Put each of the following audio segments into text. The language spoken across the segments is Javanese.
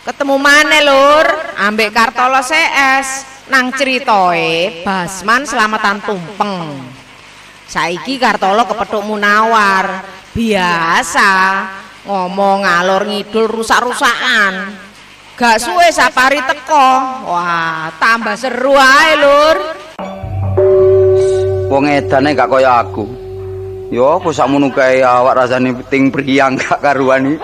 Ketemu maneh, Lur, ambek Kartolo CS nang critoe Basman selamatan tumpeng. Saiki Kartolo kepethuk Munawar. Biasa ngomong ngalor ngidul rusak-rusakan. Gak suwe Sapari teko. Wah, tambah seru ae, Lur. Wong edane gak kaya aku. Ya apa sakmono kae awak rasane ting priyang gak karuan iki.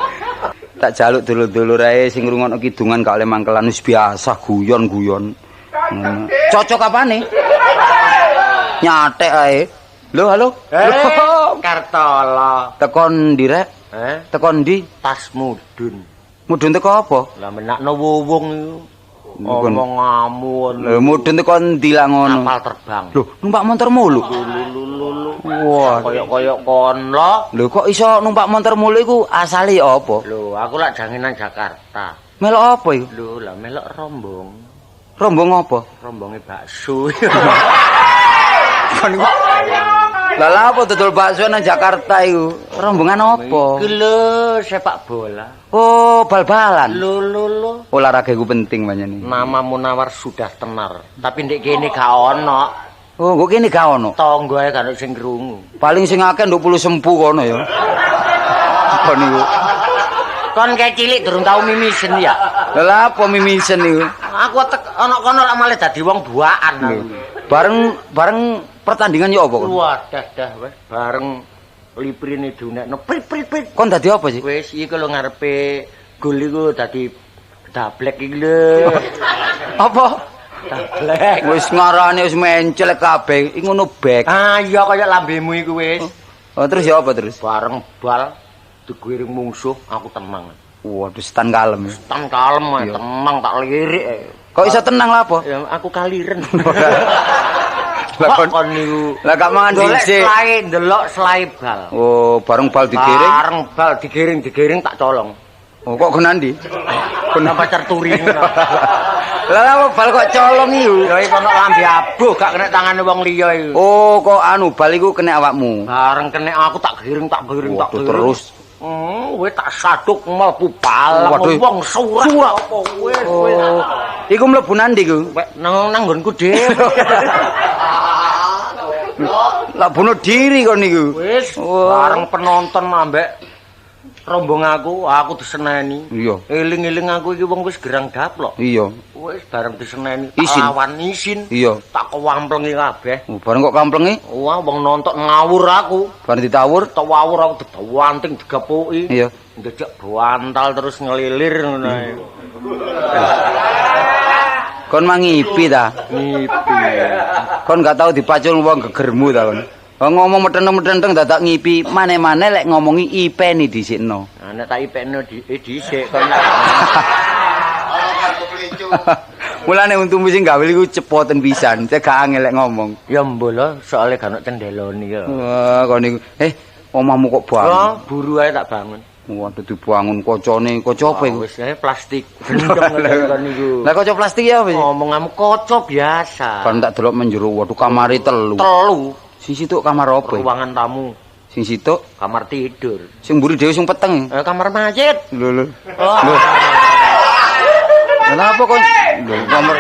Tak jaluk dulur-dulur ae sing ngrungokno kidungan gak oleh mangkelan, wis biasa guyon-guyon. Cocok apane? Nyatek ae. Lho, halo. Eh, Kartolo. Tekon ndi, Rek? Eh, Tekon ndi? Tas mudun. Mudun teko apa? Lah menakno wuwung iku. Omongamu. Lho, mudun teko ndi lah ngono? Kapal terbang. Lho, numpak motor mulu. Lho. Wah. Koyok-koyok kon lo. Lho, kok iso numpak motor mulu iku asale ya apa? Lho, aku lak jange nang Jakarta. Melok apa iku? Lho, lah melok rombong. Rombong apa? Rombonge bakso. Kon iku. Lah lha apa dodol bakso nang Jakarta iku? Rombongan apa? Iku lho sepak bola. Oh, bal-balan. Lho lho lho. Olahraga iku penting pancene. Nama Munawar sudah tenar, tapi ndek kene gak ono. Oh, kok kene gak ono. Tangga ae gak ono sing krungu. Paling sing akeh nduk puluh sempu kono ya. Kon iku. Kon kae cilik durung tau mimisen ya. Lah lha apa mimisen iku? Aku tek ana kono lak malah dadi wong buakan aku. Bareng bareng pertandingan ya apa kon? Wah, dah dah wis bareng liprine diunekno prit prit prit. Kon dadi apa sih? Wis iki lho ngarepe gol iku dadi dablek iki lho. Apa? Dablek. Wis ngarane wis mencelek kabeh. Iku ngono bek. Ah iya kaya lambemu iku wis. Oh, terus ya apa terus? Bareng bal digiring mungsuh aku tenang. Waduh, setan kalem. Tan kalem ae, tenang tak lirik ae. Kok iso tenang lah apa? Ya aku kaliren. Lah Kok kon kon niku lah gak mangan golek dhisik. selae ndelok selae bal. Oh, bareng bal digiring. Bareng bal digiring-digiring tak colong. Oh, kok kono ndi? Kono pacar turi ngono. Lah lah bal kok colong iku? Ya iku ono lambe abuh gak kena tangane wong liya iku. Oh, kok anu bal iku kena awakmu. Bareng kena aku tak giring tak giring tak Waduh, giring. terus. Wis tak saduk mlebu bal Waduh. wong surak apa wis wis. Oh. Iku mlebu nandi iku? Wek nang nang nggonku dhewe. Lah bunuh diri kon niku. Wis Oh. bareng penonton ambek rombong aku, aku diseneni. Iya. Eling-eling aku iki wong wis gerang daplok. Iya. Wis bareng diseneni tak Isin. lawan isin. Iya. Tak kewamplengi kabeh. Oh, bareng kok kamplengi, Wah, wong nonton ngawur aku. bareng ditawur. Tawur aku diwanting digepuki. Iya. Ndejek bantal terus ngelilir ngono ae. Kon mangipi ta? Ngipi. Kon gak tau dipacul wong gegermu ta kon. Wong ngomong metenteng-metenteng dadak ngipi, mane-mane lek ngomongi ipeni dhisikno. Nah, nek tak ipekno di dhisik kon. Mulane untumu sing gawe iku cepoten pisan, cek gak angel lek ngomong. Ya mbo lho, soalé gak ono cendelone ya. Wah, kon niku. Eh, omahmu kok bangun. Wah, buru ae tak bangun. Waduh, dibangun kocone, kaca apa iku? Wis ae plastik. Gendeng kon niku. Lah kaca plastik ya apa sih? Ngomongamu kaca biasa. Kon tak delok menjero, waduh kamare telu. Telu Sing situk kamar apa? iku? ruangan tamu, Sing situk, kamar tidur, sing mburi dhewe sing peteng. eh, kamar mayit. Lho lho. Oh. Lho. Lah apa kon? Lho, kamar.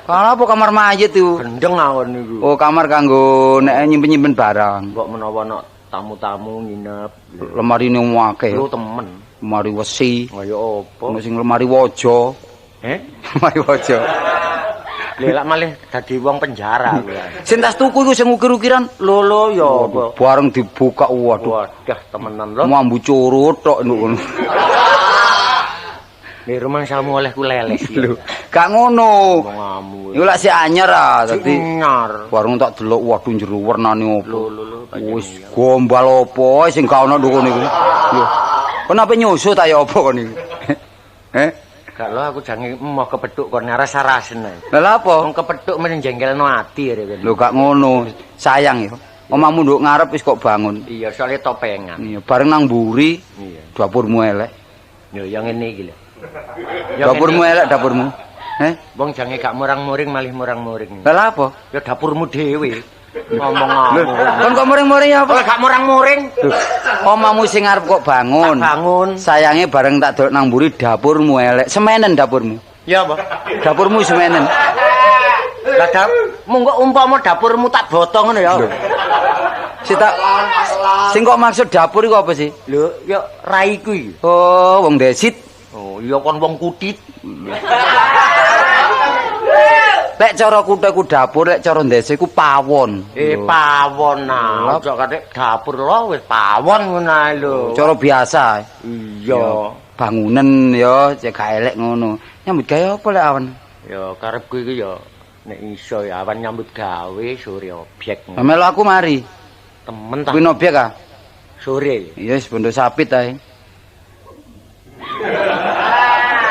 Apa kamar mayit iku? Gendeng awon niku. Oh, kamar kanggo nek nyimpen-nyimpen barang. Mbok menawa ana tamu-tamu nginep. Lemarine akeh. Lho temen. Lemari wesi, Kaya apa? ono sing lemari waja. Eh? Lemari waja. Lha lak malih dadi wong penjara aku ya. Sing tas tuku iku sing ukir-ukiran. Lho lho ya apa? Waduh, bareng dibuka waduh. Wadah temenan lho. Mambu curut tok nduk kono. Nek rumangsamu oleh ku leles. Lho, gak ngono. Omongamu. Iku lak sik anyar ah, dadi nyar. bareng tak delok waduh jero wernane opo. Lho lho lho. Wis gombal opo sing gak ono nduk kono iku. Lho. Kon ape nyusu ta ya apa kon iku? Eh? Gak lho aku jange emoh kepethuk kon rasa-rasen ae. Lah lha apa? Wong kepethuk men jengkelno ati rek kon. Lho gak ngono, sayang ya. Omahmu nduk ngarep wis kok bangun. Iya, soalnya topengan. Iya, bareng nang mburi, Iya. dapurmu elek. Yo yang ngene iki lho. Dapurmu elek dapurmu. Eh? Wong jange gak murang-muring malih murang-muring. Lah lha apa? Ya dapurmu dhewe. Ngomong-ngomong. Kon kok muring-muring ya apa? Kalau gak murang-muring, Omamu sing arep kok bangun. Tak bangun. Sayange bareng tak delok nang mburi dapurmu elek. Semenen dapurmu. Ya apa? Dapurmu semenen. Lah monggo umpama dapurmu tak botong ngono ya. Sing tak sing kok maksud dapur iku apa sih? Lho, ya raiku iki. Oh, wong desit. Oh, iya kon wong kutit. Lek cara kutha iku dapur, lek cara desa iku pawon. Pawon nah. Aja katik dapur lho wis pawon ngono ae lho. Cara biasa. Iya. Bangunan ya cek gak elek ngono. Nyambut gawe apa lek awan? Ya karepku iki ya nek iso ya awan nyambut gawe sore objek. Melu aku mari. Temen ta. Kuwi objek ah? Sore. Iya wis bondo sapit ae.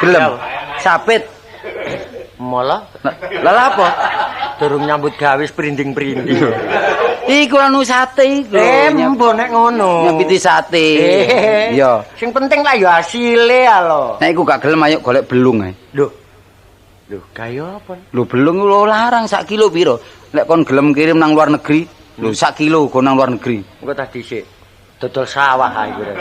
Gelem. Sapit. Malah Lah apa? Durung nyambut gawe prinding-prinding. Iku anu sate iku. Mbo nek ngono. Nyapiti sate. Iya. Sing penting lah ya asile ya lho. Nek iku gak gelem ayo golek belung ae. Lho. Lho, kaya apa? Lho belung lho larang sak kilo piro? Lek kon gelem kirim nang luar negeri, lho sak kilo go nang luar negeri. Engko tak dhisik. Dodol sawah ae kira.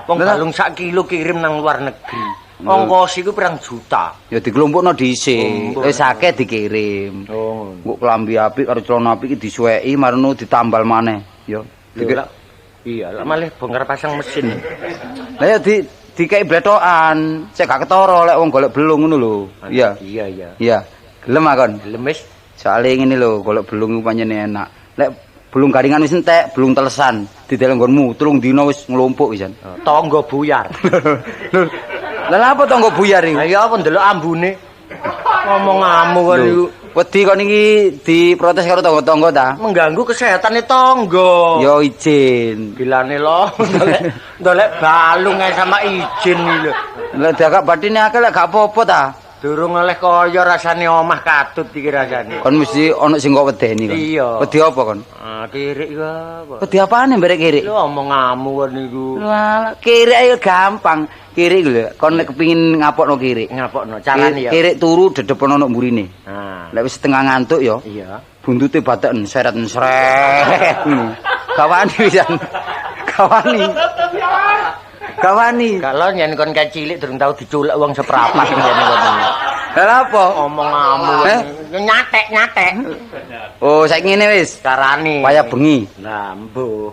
Wong balung sak kilo kirim nang luar negeri. Ongkos iku pirang juta. Ya dikelompokno dhisik. Wis akeh dikirim. Oh. Engko klambi apik karo celana apik iki disuweki marno ditambal maneh. Ya. Iya, lak malih bongkar pasang mesin. Lah ya dikeki bletokan, cek gak ketara lek wong golek belung ngono lho. Iya. Iya, iya. Iya. Gelem akon? Gelem wis. Soale ngene lho, golek belung iku pancene enak. Lek belung garingan wis entek, belung telesan didel nggonmu 3 dina wis nglumpuk pisan. Tangga buyar. Lho, lha apa tangga buyar iku? Lah ya apa ndelok ambune. Ngomongamu kon iku. Wedi kon iki diprotes karo tangga-tangga ta? Mengganggu kesehatane tangga. Ya izin. Gilane lho, ndolek balung ae sama izin iki lho. Lah diagak batine akeh lek gak apa-apa ta? Durung oleh kaya rasane omah katut iki rasane. Kon mesti ana sing kok wedeni kon. Iya. Wedi apa kon? Ah, kirik iku apa? Wedi apane mberek kirik? Lho omongamu kon niku. Walah, kirik ae gampang. Kirik lho, kon nek kepengin ngapokno kirik. Ngapokno carane ya. Kirik turu dedepono nang mburine. Ah. Lek wis setengah ngantuk ya. Iya. Buntute bateken seret-seret. Gawani pisan. Gawani. Gawani. Kalau nyen kon kae cilik durung tau diculek wong seprapat ngene kon. Lha apa? Omongamu nyatek-nyatek. Oh, saiki ngene wis. Carane. Wayah bengi. Lah, mbuh.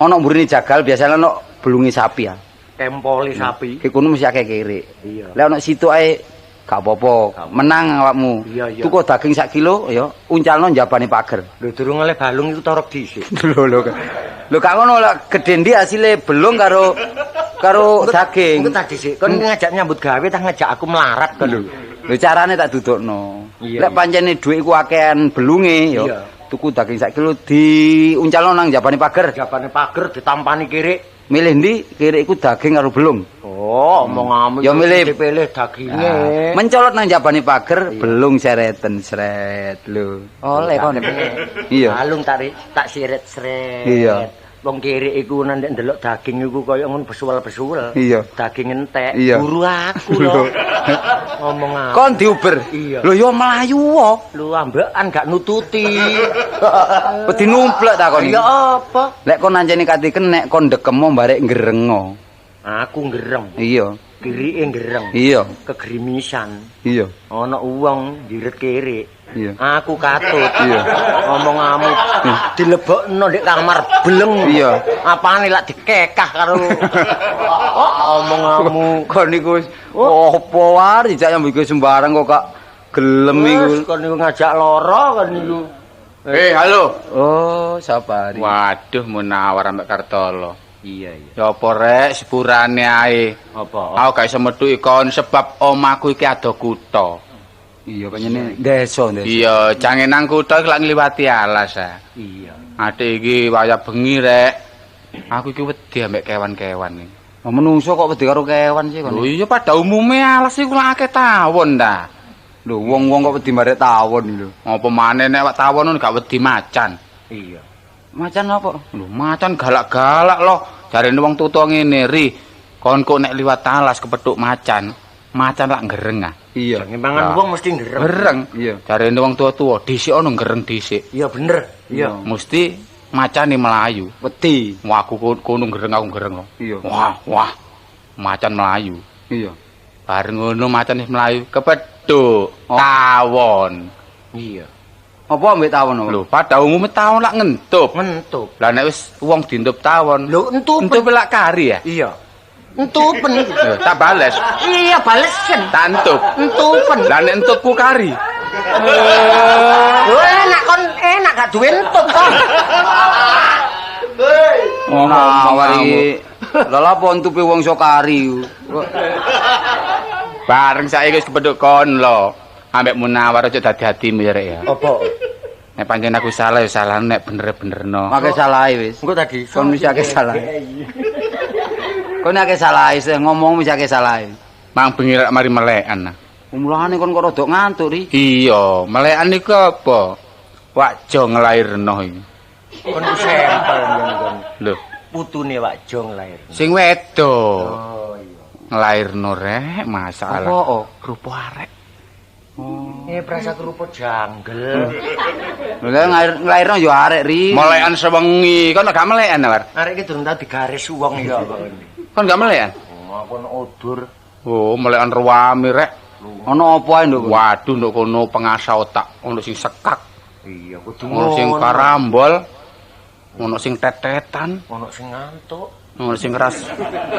Ana mburine jagal biasane ana belunge sapi ya. Tempoli sapi. Ki kono mesti akeh kirik. Iya. Lek ana situ ae gak apa-apa, menang awakmu. Iya, iya. Tuku daging sak kilo ya, uncalno njabane pager. Lho durung oleh balung iku torok dhisik. Lho lho. Lho gak ngono lek gedhe ndi asile belung karo daging. Engko tak dhisik. Kon ngajak nyambut gawe ta ngajak aku melarat kon. Lho carane tak dudukno. Lek pancene dhuwit iku akehan belunge ya. Tuku daging sak kilo diuncalno nang njabane pager. Njabane pager ditampani kirik. Milih ndi? Kirik iku daging karo belung. Oh, omongamu ya milih dipilih daginge. Mencolot nang njabane pager, belung sereten seret lho. Oleh kon. Iya. Balung tak siret-seret. Iya. Wong kirik iku nek ndelok daging iku kaya ngono besuwel-besuwel. Iya. Daging entek. Iya. Buru aku lho. Ngomong aku. Kon diuber. Iya. Lho ya mlayu wae. Lho ambekan gak nututi. Wedi numplek ta kon. Ya apa? Lek kon ancene kate kenek kon ndekemo barek nggerengo. Aku nggereng. Iya. Kirike nggereng. Iya. Kegrimisan. Iya. Ana wong ndiret kirik. Iya. Aku katut. Iya. Omongamu dilebokno ndek kamar bleng. Iya. Apane lak dikekah karo oh, omongamu. Kon niku wis opo wae dijak nyambut gawe sembarang kok gak gelem iku. Kon niku ngajak lara kon niku. Halo. Oh, Sapari. Waduh, Munawar ambek Kartolo. Iya, iya. Ya apa rek sepurane ae. Apa? Aku gak iso metuki kon sebab omahku iki ado kutha. Iya, kayane desa, desa. Iya, jange nang kutha iki lak ngliwati alas ah. Iya. Adik iki wayah bengi rek. Aku iki wedi ambek kewan-kewan iki. Oh, menungso kok wedi karo kewan sih kon. Lho iya pada umume alas iku lak akeh tawon ta. Lho wong-wong kok wedi barek tawon iki lho. Apa maneh nek tawon ngono gak wedi macan. Iya. Macan apa? Lho macan galak-galak loh. Jarene wong tuwa ngene, "Ri, kon kok nek liwat alas kepethuk macan, Macan lak gereng ah. Iya. Mangan wong mesti gereng. Gereng. Iya. Jarene wong tua-tua dhisik ono gereng dhisik. Iya bener. Iya. Mesti macane melayu. Wedi. Wah, aku kono gereng aku gereng kok. Iya. Wah, wah. Macan melayu. Iya. Bareng ngono macan wis melayu kepethuk tawon. Iya. Apa ambek tawon apa? Lho, pada umume tawon lak ngentup. Ngentup. Lah nek wis wong dientup tawon, Lho entupen. entup lak kari ya? Iya. Entupen. Lho, tak bales. Iya, balesen. Tak entup. Entupen. Lah nek entupku kari. Lho enak kon enak gak duwe entup kon. Ngawur iki. Lah lha apa entupe wong iso kari? Bareng saiki wis kepethuk kon lho. Ambek Munawar aja dadi hatimu ya rek ya. Apa? Nek pancen aku salah ya salah, nek bener-benerno. Akeh salahe wis. Engko tadi Kon wis akeh salahe. Kon akeh salahe, sing ngomong wis akeh salahe. Mang bengi rek mari melekan. Mulane kon kok rada ngantuk ri. Iya, melekan iku apa? Wakjo nglairno iki. Kon ku sampel ngene kon. Lho, Putune Wak Jo nglair. sing wedok Oh iya. nglairno rek masalah. Apa? Rupa arek. Prasa rupa janggel. Lho nglairno ya arek ri. Melekan sewengi, kon gak melekan ta, War? Arek iki durung tau digaris wong ya kok. Kon gak melekan? Oh, aku ono odur. Oh, melekan ruame rek. Ono apa ae nduk? Waduh, nduk kono pengasah otak, ono sing sekak, Iya, kudu ono sing karambol, ono sing tetetan, ono sing ngantuk. ono sing keras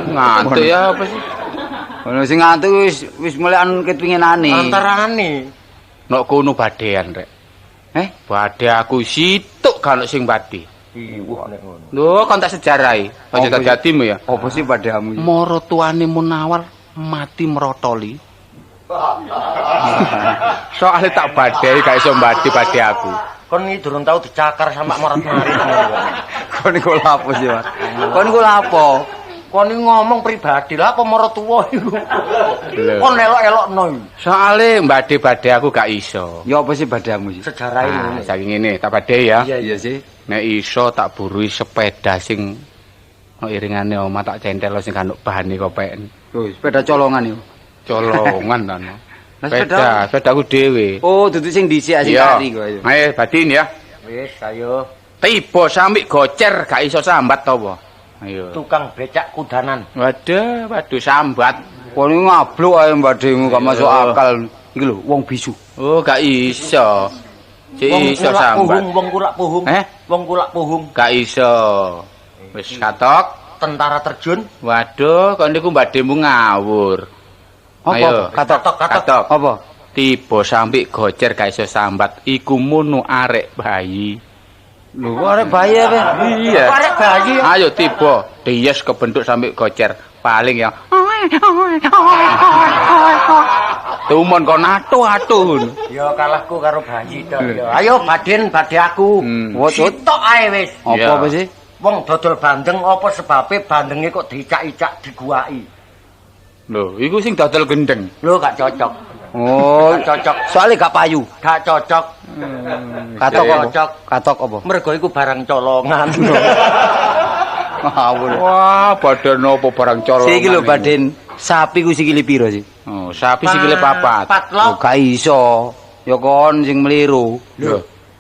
ngantuk ya apa sih? Ono sing ngantuk wis wis melekan ketwinginane. Antarane. Nok kono badean rek. Eh? Bade aku situk gak ono sing bade. Iya, nek ngono. Lho, kon tak sejarahi. Aja Apa dadi hatimu ya. Apa sih padamu? Moro tuane Munawar mati merotoli. Soale tak badai gak iso mbadi-badi aku. Kon iki durung tau dicakar sama morat-marit ngono. Kon iku lapo sih, Mas? Kon iku lapo? Kon iki ngomong pribadi lah apa moro tuwa iku. Kon elok-elokno iki. Soale mbadi-badi aku gak iso. Ya apa sih padamu sih? Sejarahe Nah, ngono. saiki ngene, tak badai ya. Iya, Iya sih. Nek iso tak burui sepeda sing no iringane omah tak centel sing gak ono bahane kopeken. Tuh, sepeda colongan iku. Colongan ta no. Lah, Sepeda, sepedaku dhewe. Oh, dudu sing dhisik sing Iya. kari kok ayo. Ayo badin ya. Wis, ayo. Tiba sampe gocer gak iso sambat to apa? Ayo. Tukang becak kudanan. Waduh, waduh sambat. Kon iku ngabluk ae mbademu gak masuk Iya. akal. Iki lho, wong bisu. Oh, gak iso. Cek Wong iso kulak sambat. puhung, wong kulak puhung. Eh? Wong kulak puhung. Gak iso. Wis katok. Tentara terjun. Waduh, kon niku mbademu ngawur. Apa? Ayo. Katok. Katok, katok. Katok. Apa? Tiba sampe gocer gak iso sambat, iku mono arek bayi. Lho, kok arek bayi apa? Iya. Kok arek bayi ya? Ayo tiba, dies kebentuk sampe gocer. Paling ya. Tumon kon atuh-atuh. Ya kalahku karo bayi tok ya. Ayo baden bade aku. Wot, wot. Sitok ae wis. Apa Iya. apa sih? Wong dodol bandeng apa sebabe bandenge kok diicak-icak diguaki. Lho, iku sing dodol gendeng. Lho gak cocok. Oh, Gak cocok. Soale gak payu. Gak cocok. Katok Gak apa? cocok. Katok apa? Mergo iku barang colongan. Ngawur. Wah, badan apa barang colongan. Siki lho iku. baden, sapi ku sikile piro sih? Oh, sapi sikile papat. Papat Lho lho. gak iso. Ya kon sing meliru. Lho,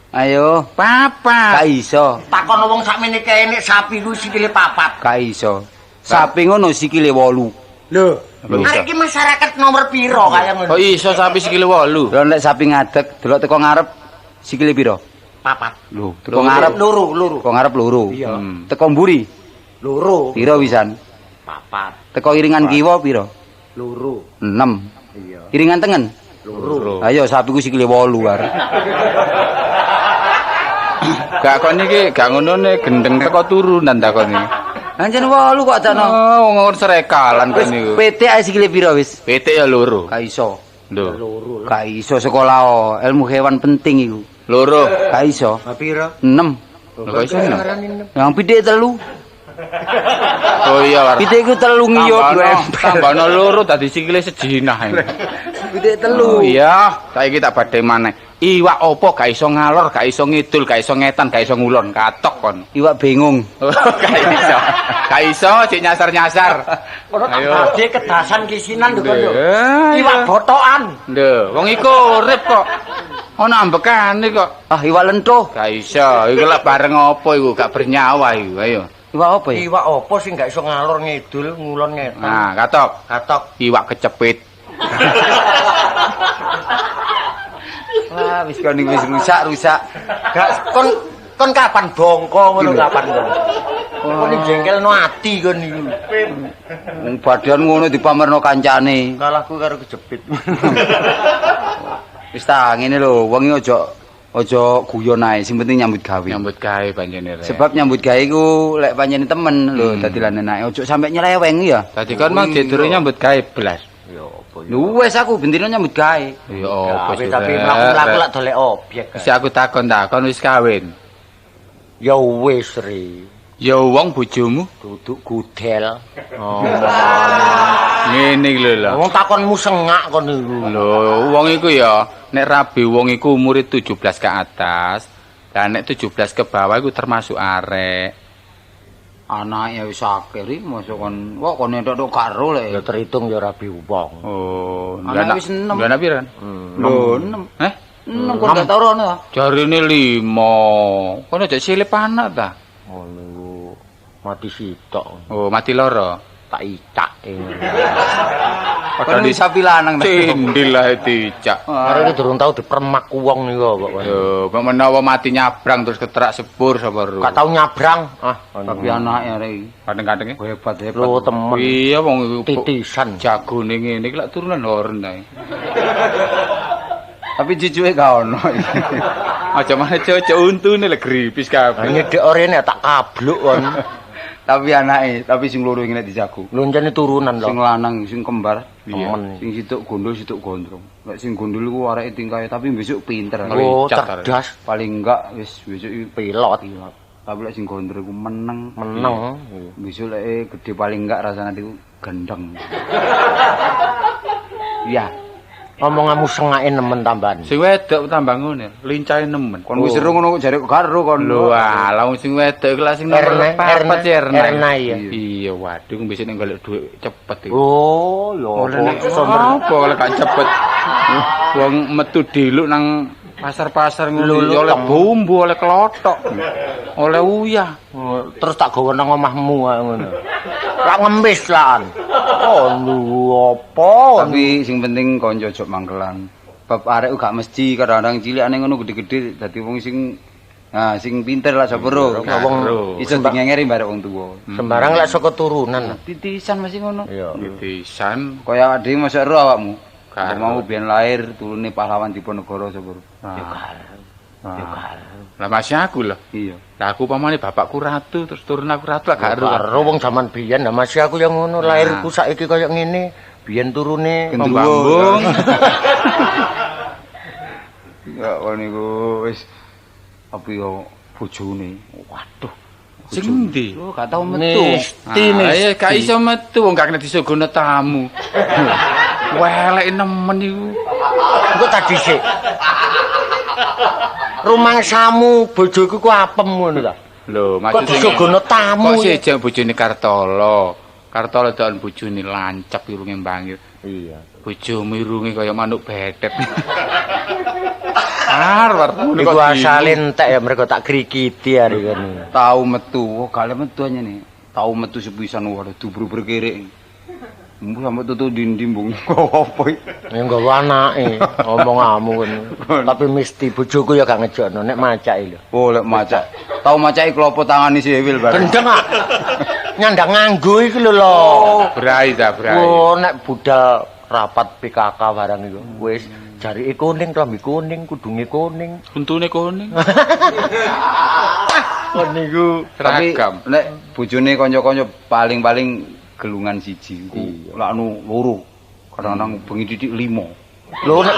Ayo, papat. gak iso. Takon wong sakmene kae nek sapi ku sikile papat. Gak iso. Sapi ngono sikile 8. Lho, Lho, arek iki masyarakat nomor piro kaya ngono? Kok iso sapi sikile 8? Lho nek sapi ngadeg, delok teko ngarep sikile piro? Papat. Lho, teko ngarep loro, loro. Teko ngarep loro. Iya. Teko mburi Loro. piro wisan? Papat. Teko iringan kiwa piro? Loro. 6. Iya. Iringan tengen? Loro. Ayo sapi ku sikile 8 war. Gak kon iki gak ngono ne gendeng teko turunan ta kon iki. Anjen 8 kok adakno. Oh, wong ngono serekalan kon Wis niku. PT ae sikile piro wis? PT ya loro. Gak iso. Lho, Loro. Gak iso sekolah oh. Ilmu hewan penting iku. loro. Gak iso. Lah piro? 6. Lho kok iso? Enam? Yang pitik telu. Oh iya, War. Pitik iku telu ngiyop dua Tambahno ember. tambahno loro dadi sikile sejinah ini. Pitik telu. Oh, iya, saiki tak badhe maneh. Iwak opo gak iso ngalor, gak iso ngidul, gak iso ngetan, gak iso ngulon, katok kon. Iwak bingung. Gak iso. Gak iso cek nyasar-nyasar. Kono tak Ayo. badhe kedasan kisinan lho kon lho. Lho, Iwak botokan. Lho, wong iku urip kok. Ono ambekane kok. Ah, iwak lentuh. Gak iso, iku lak bareng opo iku gak bernyawa iku. Ayo. Iwak apa ya? Iwak apa sing gak iso ngalor ngidul, ngulon ngetan? Nah, katok. Katok. Iwak kecepit. Wah, wis kon iki wis rusak-rusak. Gak kon kapan bongko ngono kapan kon? Kon jengkelno ati kon niku. Wong badan ngono dipamerno kancane. Kalahku karo kejepit. Wis ta ngene lho, wong iki aja guyon ae, sing penting nyambut gawe. Nyambut gawe pancene rek. Sebab nyambut gawe iku lek pancene temen lho dadi lan enake aja sampe nyeleweng ya. Dadi kon mang durung nyambut gawe blas. Ya apa ya. Lho wis aku bendina nyambut gawe. Ya apa Tapi tapi mlaku-mlaku lak dolek objek. Wis aku takon-takon wis kawin. Ya wis ri. Ya wong bojomu Duduk gudel. Oh. ngene iki lho lho. Wong takonmu sengak kon niku. Lho, wong iku ya nek rabi wong iku umure 17 ke atas, lah nek 17 ke bawah iku termasuk arek. Anake wis akeh ri mosok kon kok kon entuk gak ero lek. Ya terhitung ya rabi wong. Oh, Anake wis 6. Lha anak piran? Lho 6. Eh? 6 kon gak tau rono ta? Jarine 5. Kono aja silip anak ta? Oh niku mati sitok. Oh, mati loro. Tak icak. Kon wis sapi lanang ta. Cindil lah dicak. Arek iki durung tau dipermak wong niku kok. Lho, kok menawa mati nyabrang terus keterak sepur sapa ro. Gak tau nyabrang. Ah, Tapi anake arek iki Kadang-kadang hebat-hebat. lho temen Iya wong iku titisan. jagone ngene iki lak turunan horen ta. Tapi cucuke gak ono. Aja maneh cocok untune lho gripis kabeh. Nyedek orene tak kabluk kon. Tapi anake, tapi sing loro ngene dijago. Lho njane turunan lho. Sing lanang, sing kembar, Temen. sing situk gondol, situk gondrong. Lek sing gondol iku areke tingkahe tapi besok pinter. Oh, Licat, cerdas, Paling enggak wis besok iki pilot, pilot. Tapi lek sing gondrong iku meneng. meneng. Besok lek gede paling enggak rasane iku gendeng. Iya. Omonganmu sengake nemen tambahan. Sing wedok tambah ngene, lincahe nemen. Kon wis seru ngono kok jare kok garo kon. Lho alah wong sing wedok iku lak sing nomor Erna, 4 Erna. Erna, iya. Iya, waduh besok nek golek dhuwit cepet iki. Oh, lho. Oleh nek apa oleh gak cepet. Wong metu diluk nang pasar-pasar ngono Lho, oleh bumbu, oleh klothok, oleh uyah. Terus tak gawa nang omahmu ae ngono. Lak ngemis lan. Oh, lho apa? Tapi sing penting kanca aja mangkelan. Bab arek gak mesti kadang-kadang cilikane ngono gede-gede dadi wong sing nah sing pinter lah sapa ro. Wong Iso dingengeri barek wong tuwa. sembarang lek saka turunan. Titisan masih ngono. Iya. Titisan. Kaya awake dhewe mosok ro awakmu. Karo. Mau biyen lahir turune pahlawan Diponegoro sapa ro. Ya Lah masih aku lho. Iya. Lah aku pamane bapakku ratu terus turun aku ratu lah gak ero. Karo wong jaman biyen lah masih aku yang ngono lahirku saiki kaya ngene, biyen turune Pembambung. Ya kon niku wis tapi yo bojone. Waduh. Sing endi? Oh, gak tau metu. Mesti Ah, iya gak iso metu wong gak kena disuguhno tamu. Welek nemen iku. Engko tadi sik. Rumangsamu bojoku ku apem ngono ta. Lho, Kok maksud disuguhno tamu? Kok sejak bojone Kartolo. Kartolo doan bojone lancep irunge mbangir. Iya. Bojomu irunge kaya manuk betet. Arwar Iku asale entek ya mergo tak krikiti hari kono. Tau metu, oh gak metu aja nih. Tau metu sepisan waduh dubru kerek. Mbuh sampe tutu dindi mbung apa iki. Ya nggawa anake omonganmu ngono. Tapi mesti bojoku ya gak ngejokno nek macake lho. Oh lek macak. Tau macake klopo tangani siwil bareng. Gendeng ah. Nyandang nganggo iki lho lho. Brai ta, brai. Oh nek budal rapat PKK barang iku wis jarike kuning, klambi kuning, kudunge kuning. Untune kuning. Kon niku Tapi Seragam. nek bojone kanca-kanca paling-paling gelungan siji iku. Lak anu loro. Kadang-kadang bengi titik 5. Lho nek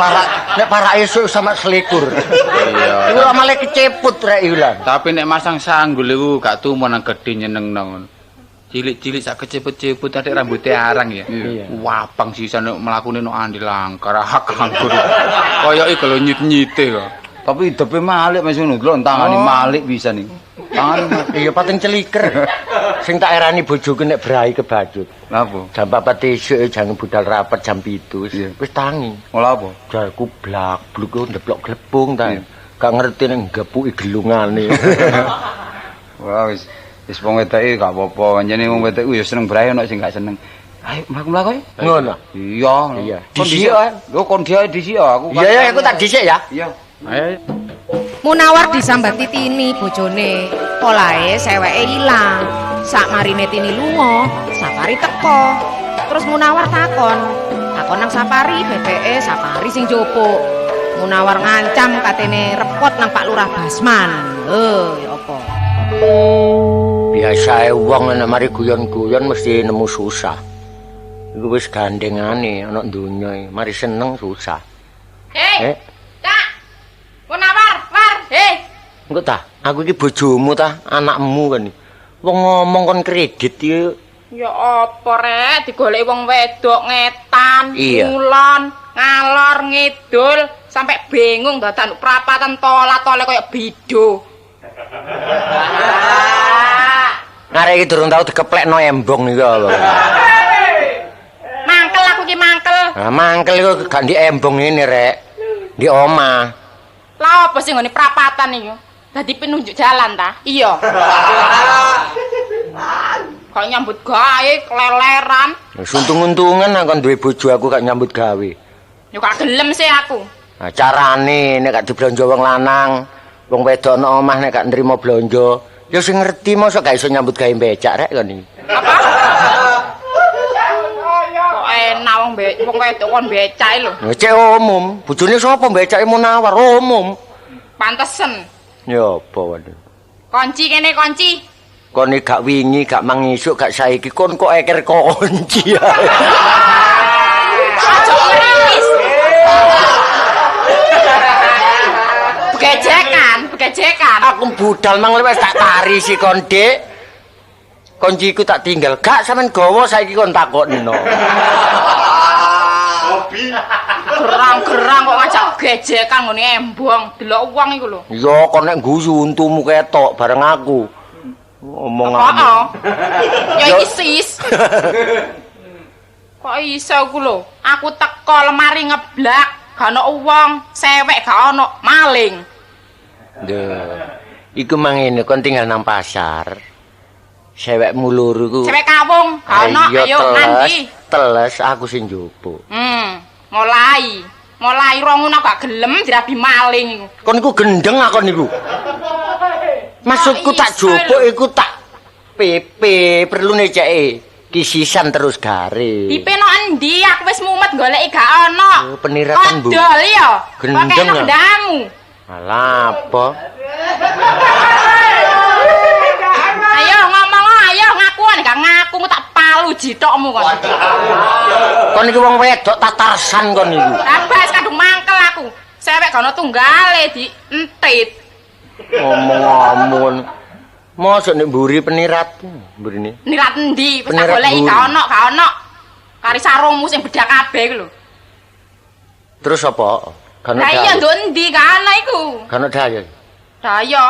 parak esuk sama selikur. Iya. Iku lah malah keceput rek iku lah. Tapi nek masang sanggul iku gak tumo nang gedhe nyenengno ngono. Cilik-cilik sak kecepet-cepet atik rambute arang ya. Iya. Wapang sisan nek mlakune nok andi langkar kanggur. Koyoke kalau nyit-nyite kok. Tapi hidupe malik Mas ngono. Delok tangane Oh. malik bisa nih. Tangan Iya pating celiker. Sing tak erani bojoku nek brai kebacut. lha apa? Jam 4 esuk jangan budal rapat jam 7. Iya. Wis tangi. Ola apa? Jarku blak-bluk ku ndeplok glepung ta. Iya. Gak ngerti nek nggepuki gelungane. Wah wis wis wong wedoke gak apa-apa. Pancene wong wedok ku ya seneng brai ono sing gak seneng. Ayo mlaku-mlaku ayo. Ngono. Iya. Iya. Kon Dhisik, dhisik. ae. Lho kon dia dhisik ya, aku. Iya ya aku tak dhisik ya. Iya. Ayo. Munawar disambati Tini bojone. Polahe seweke ilang. Sakmarine Tini lunga, Sapari teko. Terus Munawar takon. Takon nang Sapari, bebeke Sapari sing njupuk. Munawar ngancam katene repot nang Pak Lurah Basman. Lho, ya apa? Biasae wong nek mari guyon-guyon mesti nemu susah. Iku wis gandengane ana donya iki. Mari seneng susah. Hei, Eh, Kak. Munawar, war, hei. engko ta, aku iki bojomu ta, anakmu kan. Wong ngomong kon kredit iki Ya apa rek digoleki wong wedok ngetan, Iya. ngulon, ngalor, ngidul, sampai bingung dadan prapatan tola-tole kaya bido. Arek iki durung tau dikeplekno embong iki apa. Mangkel aku ki mangkel. Lah mangkel iku gak ndi embong ngene rek. Di omah. Lah apa sih nggone prapatan iku? Dadi penunjuk jalan ta? Iya. Kok nyambut gawe keleleran. Wis untung-untungan aku duwe bojo aku gak nyambut gawe. Ya gak gelem sih aku. Nah, carane nek gak diblonjo wong lanang, wong wedok nang omah nek gak nrimo blonjo, ya sing ngerti mosok gak iso nyambut gawe becak rek kon iki. Apa? Kok enak wong wong wedok kon becak lho. Lho cek umum, bojone sapa becake Munawar umum. Pantesen. Ya apa waduh. Kunci kene kunci. Kon iki gak wingi, gak mangisuk, gak saiki kon kok eker kunci ae. Aja ngeris. Begejekan, begejekan. Aku budal mang wis tak tarisi kon, Dik. Kunciku tak tinggal. Gak sampean gawa saiki kon takokno. Gerang-gerang kok ngajak gejekan ngene embong, delok wong iku lho. Ya kon nek guyu untumu ketok bareng aku. Omong Apa? Ya iki sis. Kok iso iku lho? Aku teko lemari ngeblak, gak ono wong, sewek gak ono, maling. Duh. Iku mang ngene kon tinggal nang pasar. Sewekmu loro iku. Sewek kawung, gak ono, Iya, ayo teles, nanti. Teles aku sing njupuk. Mulai. Mulai rong ngono gak gelem dirabi maling iku. Kon iku gendeng akon iku. Maksudku tak Kok iso jupuk lho? iku tak PP perlune ceke kisisan terus gare. Dipeno endi? Aku wis mumet goleki gak ono. Oh, peniratan, Bu. Kodol ya. Gendeng, Kok ya? kendamu. Alah apa? Ayo ngomong ayo ngaku nek gak ngaku tak palu jithokmu kon. Kon iki wong wedok tatarsan kon iku. Abas kadung mangkel aku. Sewek gak ono tunggale di entit. Ngomong-ngomong. Mosok nek mburi penirat mburine. Nirat endi? Wis tak Penirat goleki mburi. gak ono, gak ono. Kari sarungmu sing bedak kabeh iku lho. Terus apa? Gak ono Lah iya daya. nduk endi gak ono iku. Gak ono daya. Daya.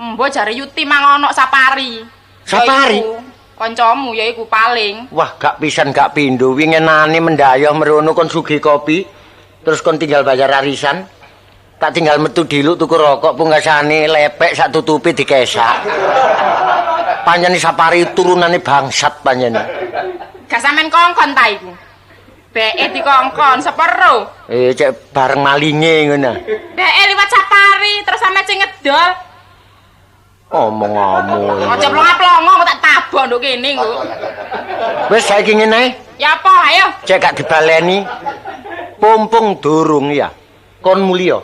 Mbok jare Yuti mang ono Sapari. Ya Sapari? iku, Kancamu ya iku paling. Wah, gak pisan gak pindho winginane mendayah merono kon sugih kopi. Terus kon tinggal bayar arisan. Tak tinggal metu diluk tuku rokok pungkasane lepek sak tutupi dikesak. Panjene Sapari turunane bangsat panjene. Gak sampean kongkon ta iku. Beke dikongkon sepero. Eh cek bareng malinge ngono. Beke liwat Sapari terus sampe sing ngedol. Omong-omong. Aja plonga-plongo kok tak tabok nduk kene kok. Wis saiki ngene ae. Ya apa ayo. Cek gak dibaleni. Pumpung durung ya. Kon mulya.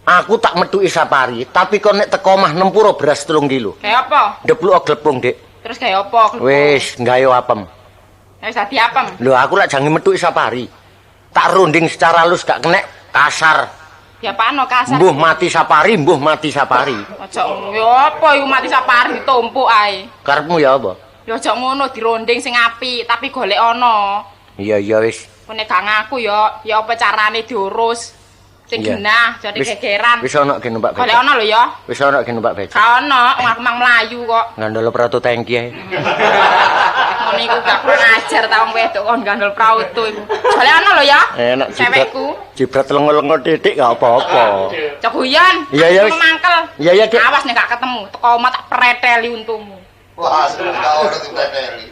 Aku tak metuki Sapari, tapi kon nek teko omah nempuro beras 3 kilo. Kayak apa? Ndepluk glepung, Dik. Terus kayak apa? Wis, nggawe apem. Wis dadi apem. Lho aku lak jange metuki Sapari. Tak runding secara halus gak kenek kasar. Ya apano kasar. Mbuh mati Sapari, mbuh mati Sapari. Aja ya apa iku mati Sapari ditumpuk ae. Karepmu ya apa? Ya aja ngono dironding sing apik, tapi golek ana. Iya iya wis. Nek gak ngaku ya, ya apa carane diurus. Sing genah, jadi gegeran. Wis ana ge numpak becak. Golek ana lho ya. Wis ana ge numpak becak. Gak ana, wong aku mang mlayu kok. Ngandol prauto tangki ae. Ngono iku gak kurang ajar ta wong wedok kon ngandol prauto iku. Golek ana lho ya. Enak cewekku. Jibrat lengo-lengo titik gak apa-apa. Cok guyon. Iya iya wis. Mangkel. Iya iya Dik. Awas nek gak ketemu, teko omah tak preteli untumu. Wah, gak ono dipreteli.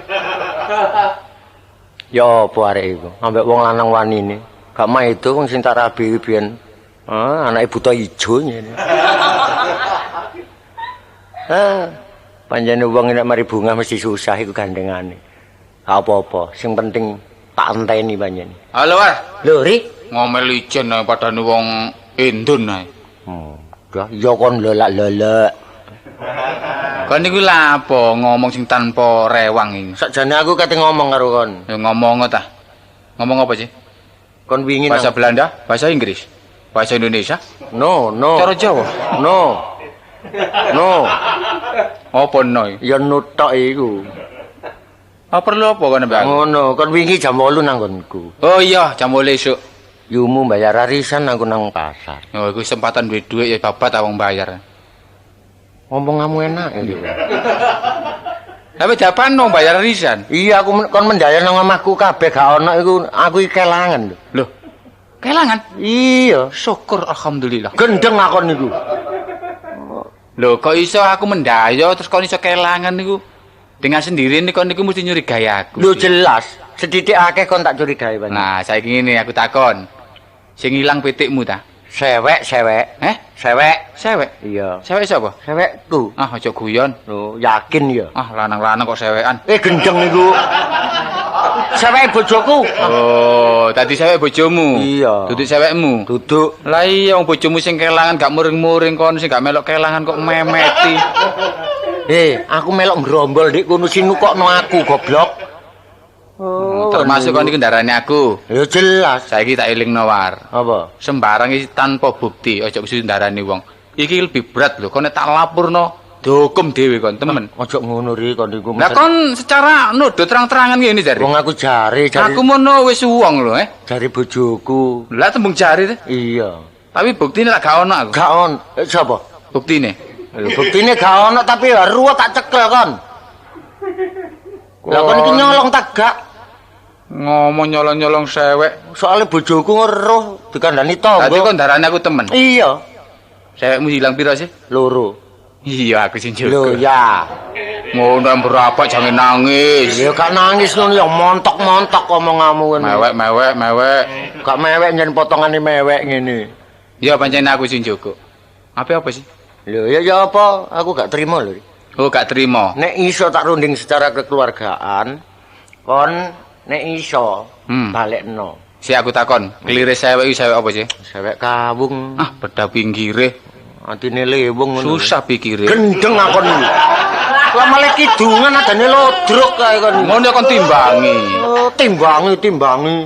Ya apa arek iku? Ambek wong lanang wanine. Gak maido wong sing tak rabi biyen. Ah, anake buta ijo ngene. Ah, panjene wong nek mari bunga mesti susah iku gandengane. Gak apa-apa, sing penting tak enteni panjene. Halo, War. Lho, Ri, ngomel ijen ae padane wong Indon ae. Dah ya kon lelak-lelek. Kon niku lha apa ngomong sing tanpa rewang iki? Sakjane aku kate ngomong karo kon. Ya ngomong ta. Ngomong apa sih? Kon wingi bahasa Belanda, bahasa Inggris, bahasa Indonesia? No, no. Cara Jawa? No. No. Apa no? Ya nutok iku. Apa perlu apa kon mbak? Ngono, kon wingi jam 8 nang nggonku. Oh iya, jam 8 esuk. Yumu bayar arisan aku nang pasar. Oh, iku kesempatan duwe dhuwit ya babat ta wong bayar. Ngomongamu enak ya. Tapi japan nong bayar arisan. Iya, aku kon mendayar nang omahku kabeh gak ono iku, aku iki kelangan lho. Lho. Kelangan? Iya, syukur alhamdulillah. Gendeng akon niku. Lho, kok iso aku mendayo terus kon iso kelangan niku? Dengan sendiri nih kon niku mesti nyurigai aku. Lho jelas, sedidik akeh kon tak curigai pancen. Nah, saiki ngene aku takon. Sing ilang pitikmu ta? Sewek, sewek. Eh? Sewek. Sewek? Iya. Sewek sapa? Sewekku. Ah, aja guyon. Lho, yakin ya? Ah, lanang-lanang kok sewekan. Eh, gendeng niku. Sewek bojoku. Oh, tadi sewek bojomu. Iya. Duduk sewekmu. Duduk. Lah iya wong bojomu sing kelangan gak muring-muring kon sing gak melok kelangan kok memeti. Eh, aku melok ngrombol dik kono sing nukokno aku goblok. Oh, termasuk kon iki ndarani aku. Ya jelas. Saiki tak elingno War. Apa? Sembarang iki tanpa bukti, aja kudu ndarani wong. Iki lebih berat lho, kon nek tak lapurno dihukum dhewe kon, temen. Aja ngono ri kon niku. Lah kon secara nuduh terang-terangan ngene jare. Wong aku jare, jare. Aku mono wis wong lho, eh. Jare bojoku. Lah tembung jare te. Iya. Tapi buktine lak gak ono aku. Gak ono. Sapa? Buktine. Lho buktine gak ono tapi ruwet tak cekel kon. Lah kon iki nyolong tak gak? Ngomong nyolong-nyolong sewek. Soale bojoku ngeruh dikandani tangga. Tadi kon darane aku temen. Iya. Sewekmu ilang pira sih? Loro. Iya aku sing Lho jaga. ya. Ngono berapa jangan nangis. Ya gak nangis ngono ya montok-montok omonganmu ngono. Mewek mewek mewek. Gak mewek nyen potongane mewek ngene. Ya pancen aku sing jaga. Apa apa sih? Lho ya ya apa? Aku gak terima lho. Oh gak terima. Nek iso tak runding secara kekeluargaan, kon nek iso balekno. Si aku takon, klire sewek iki sewek apa sih? Sewek kawung. Ah, beda pinggire. Atine lewung ngono. Susah pikire. Gendeng akon iki. Lah malah kidungan adane lodrok kae kon. Ngono kon timbangi. Oh, timbangi, timbangi.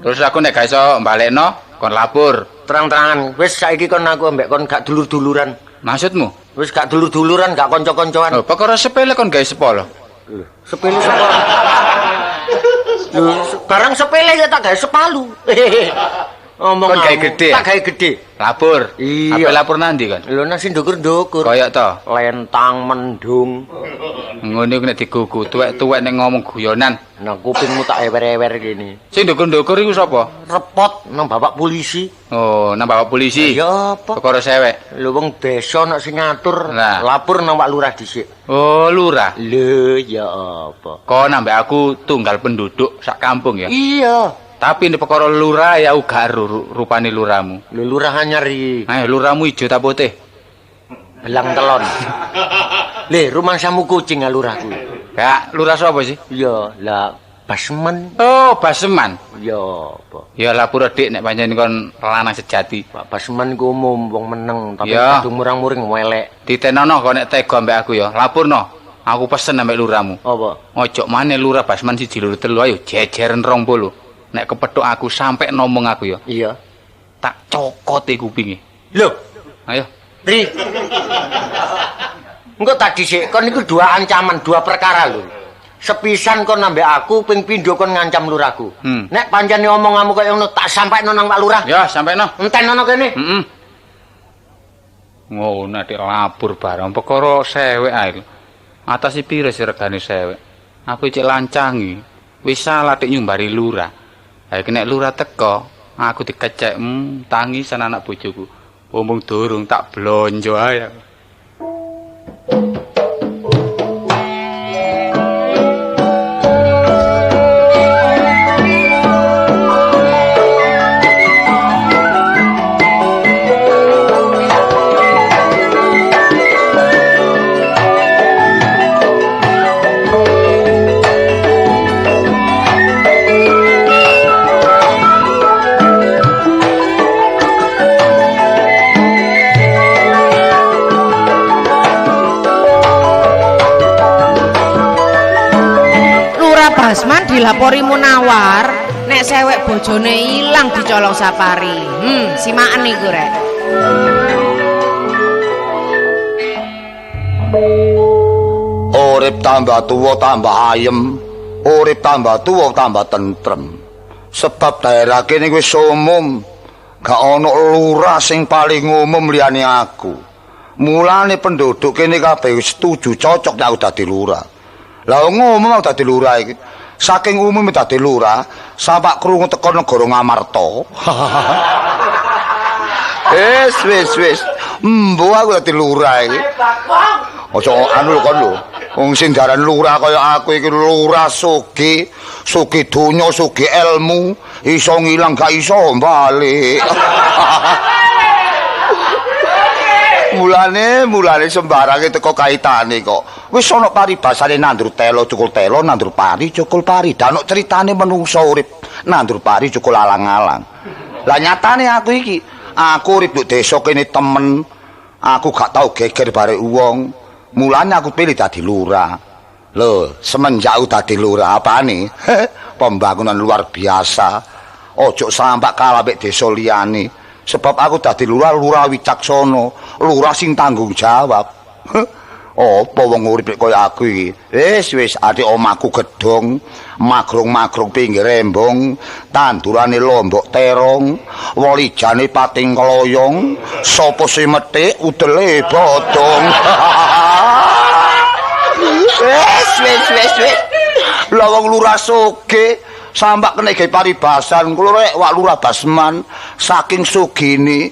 Terus aku nek gak iso balekno, kon lapor. Terang-terangan. Wis saiki kon aku ambek kon gak dulur-duluran. Maksudmu? Wis gak dulur-duluran, gak kanca-kancoan. Oh, perkara sepele kon gawe sepolo. Lho, sepele sepolo. Lho, barang sepele ya tak gawe sepalu. Ngomong kon gawe gede. Tak gawe gede. Lapor. Iya. Apa lapor nanti kon? Lho nang sing ndukur-ndukur. Kaya to. Lentang mendung. Ngono iku nek digugu tuwek-tuwek nek ngomong guyonan. Nang kupingmu tak ewer-ewer kene. Sing ndukur-ndukur iku sapa? Repot nang bapak polisi. Oh, nang bapak polisi. Ya apa? Perkara sewek. Lho wong desa nek sing ngatur, Nah. lapor nang Pak Lurah dhisik. Oh, lurah. Lho ya apa? Kon ambek aku tunggal penduduk sak kampung ya. Iya. Tapi nek perkara lurah ya uga rupane lurahmu. Lho lurah anyar iki. Ayo lurahmu ijo ta putih? Belang telon. Le, rumangsamu kucing ya lurahku. Gak, lurah sapa sih? Iya, lah Basman. Oh, Basman. Ya apa? Ya lapor Dik nek pancen kon lanang sejati. Pak Basman ku umum wong meneng tapi Ya. kadung murang-muring welek. Ditenono kok nek tega ambek aku ya. Lapurno. Aku pesen ambek lurahmu. Apa? Ojo maneh lurah Basman 1 2 3 ayo jejeren 20. Nek kepethuk aku sampe ngomong aku ya. Iya. Tak cokote kupinge. Lho, Ayo. Ri. Engko tak dhisik kon niku dua ancaman, dua perkara lho. Sepisan kon nambah aku, ping pindho kon ngancam lurahku. Nek pancene omonganmu kaya ngono tak sampaikno nang Pak Lurah. Ya, sampaikno. Entenono kene. Heeh. Ngono nek lapor barang perkara sewek ae. Atase pira sih regane sewek? Aku cek lancangi. Wis salah tek nyumbari lurah. Ha iki nek lurah teko, aku dikecek tangisan anak bojoku. Omong durung tak blonjo ae. Basman dilapori Munawar nek sewek bojone ilang dicolong Sapari. Simaken iku rek. Urip tambah tuwa tambah ayem, urip tambah tuwa tambah tentrem. Sebab daerah kene wis umum, gak ono lurah sing paling umum liyane aku. Mulane penduduk kene kabeh wis setuju cocok nek aku dadi lurah. Lah ngomong aku dadi lurah iki. Saking umume dadi lurah, sampak krungu teko negara Ngamarta. Wis wis wis. Embo aku dadi lurah iki. Aja anu lho kon lho. Wong sing diarani lurah kaya aku iki lurah sugih, sugih donya, sugih ilmu, iso ngilang gak iso balik. Mulane sembarange teko kaitane kok. Wis ana paribasane nandur telo cukul telo, nandur pari cukul pari. Danok ceritane menungso urip nandur pari cukul alang-alang. Lah nyatane aku iki, aku urip nduk desa kene temen. Aku gak tau geger barek wong. Mulane aku pilih dadi lurah. Lho, semenjak aku dadi lurah apane? Pembangunan luar biasa. Ojo sampak kalah mek desa liyane. Sebab aku dadi lurah, lurah wicaksana, lurah sing tanggung jawab. Apa wong urip kaya aku iki? Wis wis adik omahku gedhong, magrong-magrong pinggir embong, tandurane lombok terong, wolijane pating kloyong, sapa sing methik udele bodong. Wis wis wis wis. Lah wong lurah sugih sampak kena gawe paribasan kula rek wak lurah Basman saking sugine,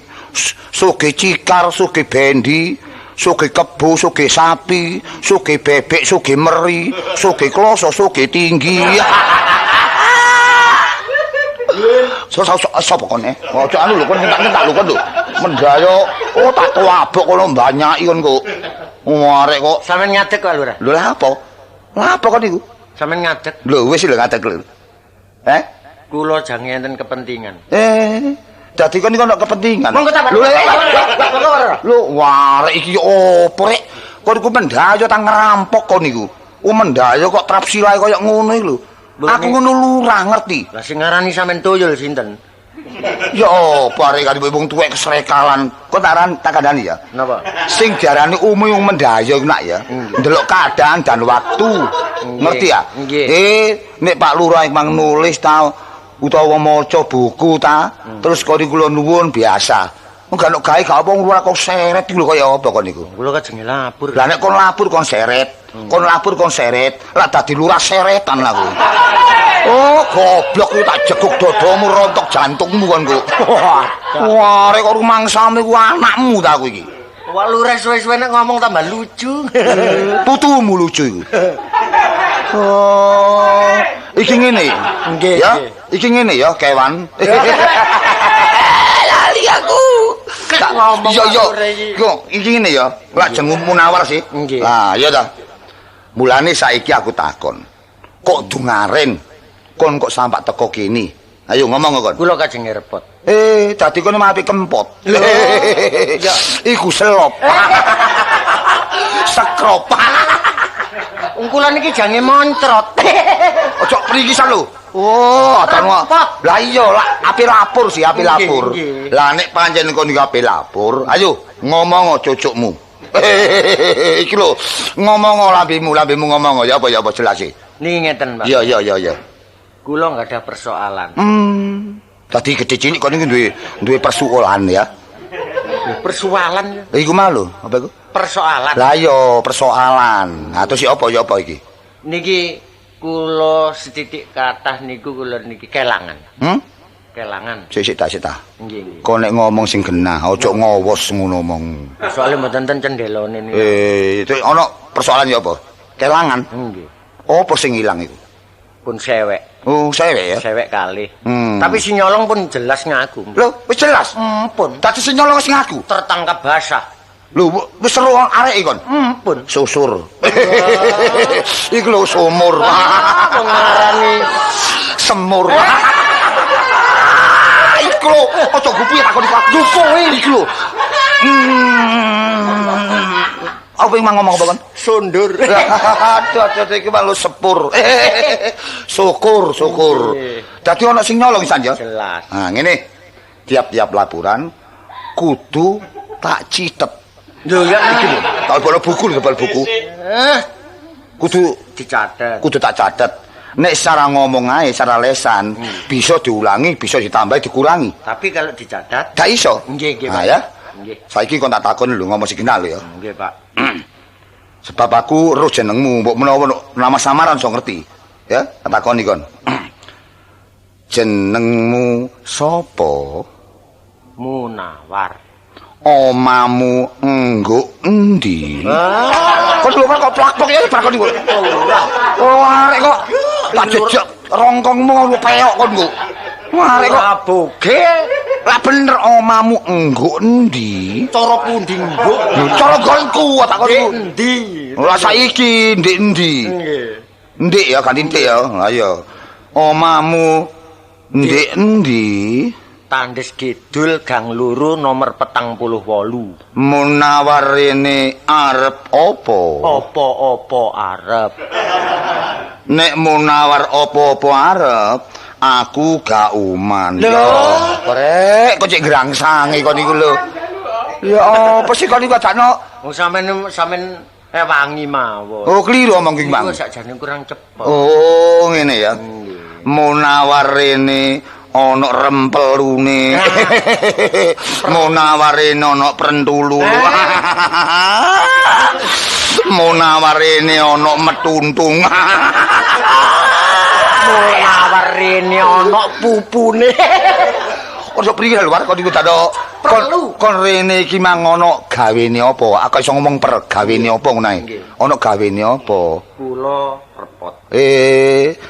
sugih cikar, sugih bendi, sugih kebo, sugih sapi, sugih bebek, sugih meri, sugih kloso, sugih tinggi. Sapa kon Aja anu lho kon ngentak-ngentak lho kon lho. Mendayo, oh tak tuabuk kono mbanyaki kon kok. Arek kok sampean ngadeg kok lurah. Lho lha apa? Lha apa kon niku? Sampean ngadeg. Lho wis lho ngadeg lho. Kula jange enten kepentingan. Dadi kon niku ana kepentingan. Monggo ta, Pak. Lho, warek iki opo rek? Kon iku mendayo ta ngerampok kon niku. Mendayo kok trapsilae kaya ngono iki lho. Aku ngono lurah ngerti. Lah sing ngarani sampean tuyul sinten? Ya apa arek kan wong tuwek kesrekalan. Kok tak kandhani ya? Napa? Sing diarani umum wong mendayo iku nak ya. Ndelok keadaan dan waktu. Ngerti ya? Nek Pak Lurah mang nulis ta utawa maca buku ta, terus kok kula nuwun biasa. Wong gak ono gawe gak apa lurah kok seret iki lho kaya apa kon niku? Kula kajenge lapor. Lah nek kon lapor kon seret, kon lapor kon seret, lah dadi lurah seretan lah aku. Oh, goblok iki tak jeguk dodomu rontok jantungmu kon kok. Wah, rek kok rumangsamu iku anakmu ta aku iki. Wah, lurah suwe-suwe nek ngomong tambah lucu. Putumu lucu iku. Oh, iki ngene. Nggih. Ya, iki ngene ya, kewan. Lali aku. Ngomong yo yo. Yo, iki ngene ya. Lak jeneng Munawar sih. Lah, iya ta. Mulane saiki aku takon. Kok dungaren kon kok sampak teko kene? Ayo ngomong kon. Kula kajenge repot. Dadi kon mapi kempot. Ya, iku selop. Sekrop. Kula niki jange moncrot. Ojo prikisan lho. Oh, atan. Lah iya, lah ape lapor sih, ape lapor. Lah nek pancen kon iki ape lapor, ayo ngomong cucukmu. Iki lho, ngomong lambemu, lambemu ngomong ya apa jelas sih. Niki ngeten, Pak. Iya iya iya iya. Kula nggak ada persoalan. Dadi gede cilik kon iki duwe persoalan ya. Persoalan. Iku mah lho, apa iku? Persoalan. Lah iya, persoalan. Ha terus apa ya apa iki? Niki kula sethithik kathah niku kula niki kelangan. Kelangan. Sik sik ta. Nggih nggih. Kon nek ngomong sing genah, aja ngowos ngono omong. Soale mboten enten cendelone niku. Itu ana persoalan ya apa? Kelangan. Nggih. Apa sing ilang iku? Pun sewek. Oh, sewek ya? Sewek kalih. Tapi si nyolong pun jelas ngaku. Lho, wis jelas? Pun. Dadi si nyolong wis ngaku? Tertangkap basah. Lho, wis seru arek kon? Pun. Susur. Iku lho sumur. Wong ngarani semur. Iku lho, aja gupi takon iku. Gupi iku lho. Apa yang ngomong apa kon? Sundur. Aduh, aduh, iki malu sepur. Syukur, syukur. Dadi ana sing nyolong isan ya? Jelas. Nah, ngene. Tiap-tiap laporan kudu tak citet. Lho ya iki lho, tak bawa buku lho, tebal buku. Kudu dicatet. Kudu tak catet. Nek secara ngomong ae, secara lesan, bisa diulangi, bisa ditambah, dikurangi. Tapi kalau dicatat gak iso. Nggih, nggih, Nah, ya. Nggih. Saiki kon tak takon lho, ngomong sing kenal lho ya. Nggih, Pak. Sebab aku roh jenengmu, mbok menawa nama samaran iso ngerti. Ya, tak takoni kon. Jenengmu sapa? Munawar. Omamu engguk endi? Kon lho kok plak-plak ya bar kon iku. Oh, arek kok tak jejak rongkongmu ngono peok kon nggo. Arek kok aboge. Lah bener omamu engguk endi? Cara pundi engguk? Cara gonku tak kon iku. Endi? Lah saiki ndek endi? Nggih. Ndek ya ganti ndek ya. Lah iya. Omamu ndek endi? Tandes Kidul Gang Loro nomor 48. Munawar rene arep apa? Apa-apa arep. Nek Munawar apa-apa arep, aku gak uman. Lho, rek, kok cek grangsange kon iku lho. Ya apa sih kon iku adakno? Wong sampean ewangi mawon. Oh, kliru omong ki, Bang. Iku sakjane kurang cepet. Oh, ngene ya. Munawar rene ana rempelune. Munawar rene ana prentulu. Munawar rene ana metuntung. Munawar rene ana pupune. Ojo priye lho war kon iku dado perlu. Kon rene iki mang ana gawene apa? Aku iso ngomong per gawene apa ngono ae. Ana gawene apa? Kula repot.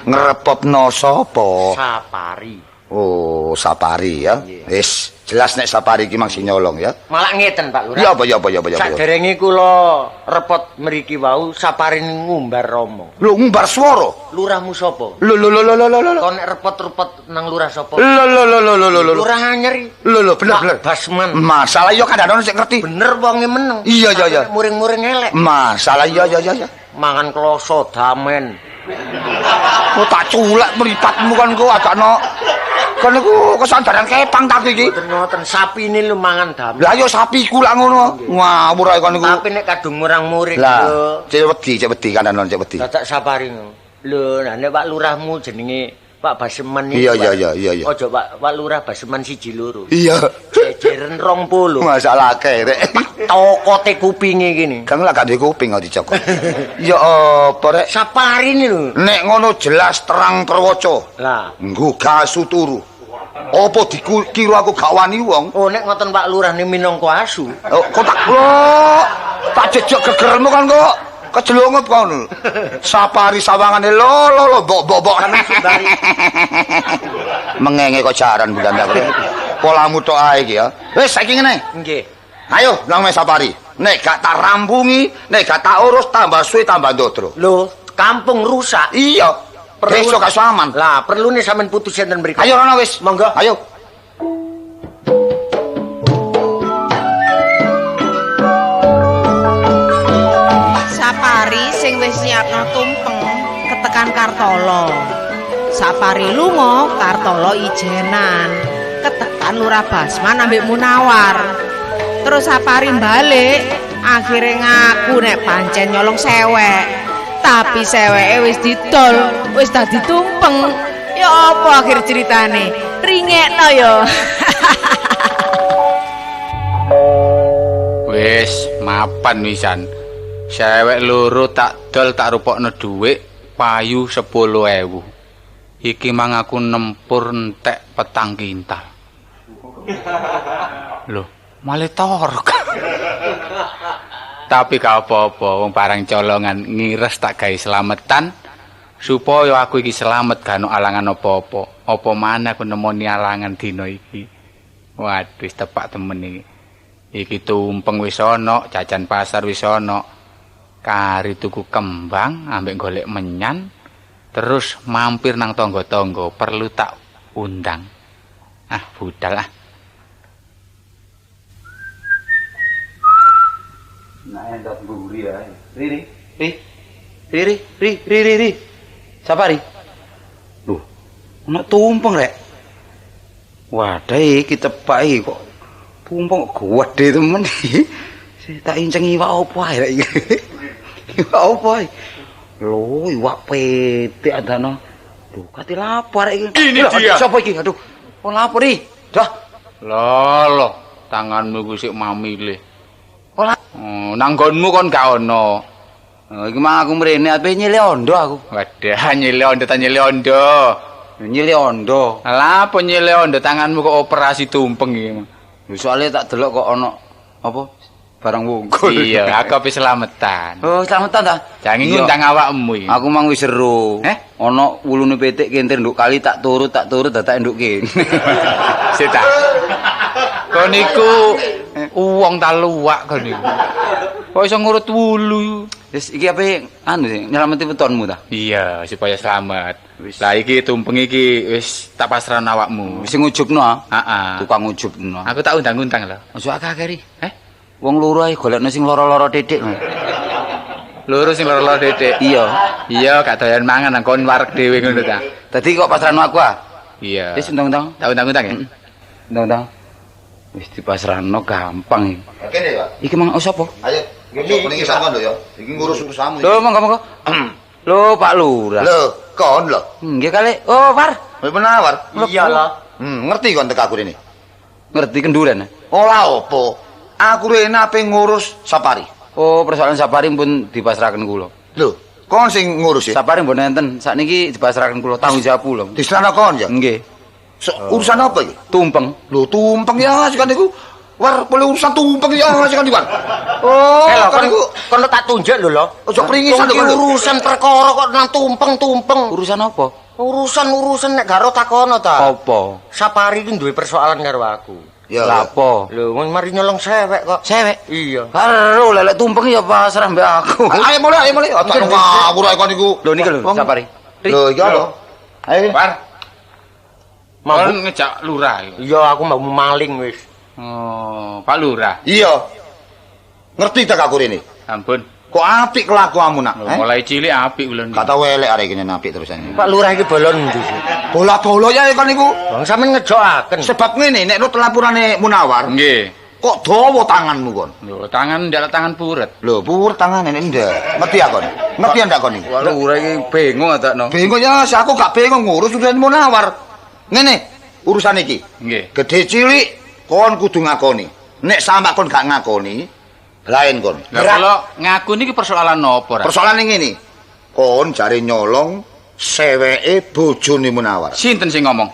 Ngrepotno sapa? Sapari. Oh, Sapari ya. Wis, jelas nek Sapari iki mang sing nyolong ya. Malah ngeten Pak Lurah. Ya apa ya apa ya apa ya. Saderenge kula repot mriki wau Sapari ngumbar rama. Lho ngumbar swara. Lurahmu sapa? Lho lho lho lho lho lho. Kon nek repot-repot nang lurah sapa? Lho lho lho lho lho lho. Lurah anyar iki. Lho lho bener bener. Basman. Masalah ya kadang-kadang sik ngerti. Bener wonge meneng. Iya iya iya. Muring-muring elek. Masalah iya iya iya. Mangan kloso damen. Kok tak culek mripatmu kon kok adakno. Kon niku kesandaran kepang ta iki. Mboten ngoten, sapine lho mangan damen. Lah ya sapiku lak ngono. Ngawur ae kon niku. Tapi nek kadung murang-muring lho. Cek wedi kandhanon cek wedi. Dadak Sapari ngono. Lho, nah nek Pak Lurahmu jenenge Pak Baseman niku. Iya iya iya iya iya. Aja Pak Lurah Baseman 1 2. Iya. Jejeren 20. Masalah akeh rek. Tokote kupinge kene. Kang lah gak duwe kuping kok dicokot. Ya apa rek? Sapari lho. Nek ngono jelas terang perwaca. Lah, nggugah suturu. Apa dikira aku gak wani wong? Oh, nek ngoten Pak Lurah ni minangka asu. Oh, kok tak lho, tak jejak gegermu kan kok. Kejelungup kon. Sapari sawangane lho lho lho mbok mbok mbok. Mengenge kok jaran bulan tak. Polamu tok ae iki ya. Wis saiki ngene. Nggih. Ayo nang mes Sapari. Nek gak tak rampungi, nek gak tak urus tambah suwe tambah ndodro. Lho, kampung rusak. Iya. Perlu gak aman. Lah, perlune sampean putus enten mriku. Ayo rono wis, monggo. Ayo. Sapari sing wis nyiapno tumpeng ketekan Kartolo. Sapari lunga, Kartolo ijenan. Ketekan Lurah Basman ambek Munawar. Terus Sapari balik, Akhire ngaku nek pancen nyolong sewek. Tapi seweke wis didol, wis dadi tumpeng. Ya apa akhir ceritane? Ringekno ya. Wis mapan wisan. Sewek loro tak dol tak rupokno dhuwit payu 10.000. Iki mang aku nempur entek petang kintal. Loh, malah torok. Tapi gak apa-apa, wong barang colongan ngires tak gawe slametan supaya aku iki slamet gak ono alangan apa-apa. Apa maneh aku nemoni alangan dina iki. Waduh, wis tepak temen iki. Iki tumpeng wis ana, jajan pasar wis ana. Kari tuku kembang ambek golek menyan, terus mampir nang tangga-tangga, perlu tak undang. Ah, budal ah. Nah, endak mburi ae. Riri, ri. Riri, ri, ri, ri. Sapa ri? Loh, ono tumpeng rek. Wadah iki tepak iki kok. Tumpeng kok gedhe temen iki. Tak inceng iwak opo ae rek iki. Iwak opo ae? Lho, iwak petik adano. Lho, kate lapar iki. Ini dia. Sapa iki? Aduh. Kok lapar iki? Dah. Lho, lho, tanganmu iku sik mamile. Ora. Oh, nang nggonmu kon gak ono. Oh, iki mang aku mrene ape nyile ondo aku. Wadah, nyile ondo ta nyile ondo. Nyile ondo. Lah, apa nyile ondo tanganmu kok operasi tumpeng iki? Lho, soalnya tak delok kok ono apa barang wungkul. Iya, aku ape slametan. Oh, slametan ta? Jangan ngundang awakmu iki. Aku mang wis seru. Eh? Ono wulune pitik kentir nduk kali tak turut dadak nduk kene. Sik ta. Kon niku wong ta luwak kon niku. Kok iso ngurut wulu? Wis iki ape anu sih nyelameti wetonmu ta? Iya, supaya selamat. Lah iki tumpeng iki wis tak pasrahno awakmu. Wis ngujubno ah. Heeh. Tukang ngujubno. Aku tak undang-undang lho. Aja akeh-akeh ri. Eh? Wong loro ae golekno sing loro-loro titik. Loro sing loro-loro titik. Iya. Iya, gak doyan mangan nang kon wareg dhewe ngono ta. Dadi kok pasrahno aku ah? Iya. Wis undang-undang. Tak undang-undang ya? Undang-undang. Wis dipasrahno gampang iki. Kene, Pak. Iki mang sapa? Ayo, iki sampean lho ya. Iki ngurus urusanmu iki. Lho, monggo-monggo. Lho, Pak Lurah. Lho, kon lho. Nggih kali. Oh, Par. Wis menawar. Iya lah. Ngerti kon teka aku rene. Ngerti kenduren. Ora apa. Aku rene ape ngurus Sapari. Oh, persoalan Sapari pun dipasrahkan kula. Lho, kon sing ngurus ya? Sapari mbon enten. Sakniki dipasrahkan kula, tanggung jawab kula. Diserahno kon ya? Nggih. Urusan apa iki? Tumpeng. Lho, tumpeng ya kan iku. War, boleh urusan tumpeng ya kan iku. Oh, kan iku kon tak tunjuk lho lho. Aja pringisan lho. Urusan perkara kok nang tumpeng-tumpeng. Urusan apa? Urusan-urusan nek garo takono ta. Apa? Sapari iki duwe persoalan karo aku. Ya, lha apa? Lho, mari nyolong sewek kok. Sewek? Iya. Karo lelek tumpeng ya pasrah mbek aku. Ayo mulai, ayo mulai. Otak ngawur ae kon iku. Lho niki lho, Sapari. Lho, iki apa? Ayo. War. Kon ngejak lurah iku. Iya, aku mau maling wis. Oh, Pak Lurah. Iya. Ngerti tak aku rene? Ampun. Kok apik kelakuanmu nak? Mulai cilik apik kula niku. Gak tau elek arek iki apik terusane. Pak Lurah iki bolon ndi sih? Bola-bola ya kon niku. Bang sampean ngejokaken. Sebab ngene nek nut lapurane Munawar. Nggih. Kok dawa tanganmu kon? Lho, tangan ndak tangan puret. Lho, puret tangane nek ndak. Ngerti aku kon? Ngerti ndak kon niku? Pak Lurah iki bingung adakno. Bingung ya, aku gak bingung ngurus urusan Munawar. Ngene, urusan iki. Nggih. Gedhe cilik kon kudu ngakoni. Nek sampak kon gak ngakoni, lain kon. Lah kula ngaku niki persoalan napa, Ra? Persoalane ngene. Kon jare nyolong seweke bojone Munawar. Sinten sing ngomong?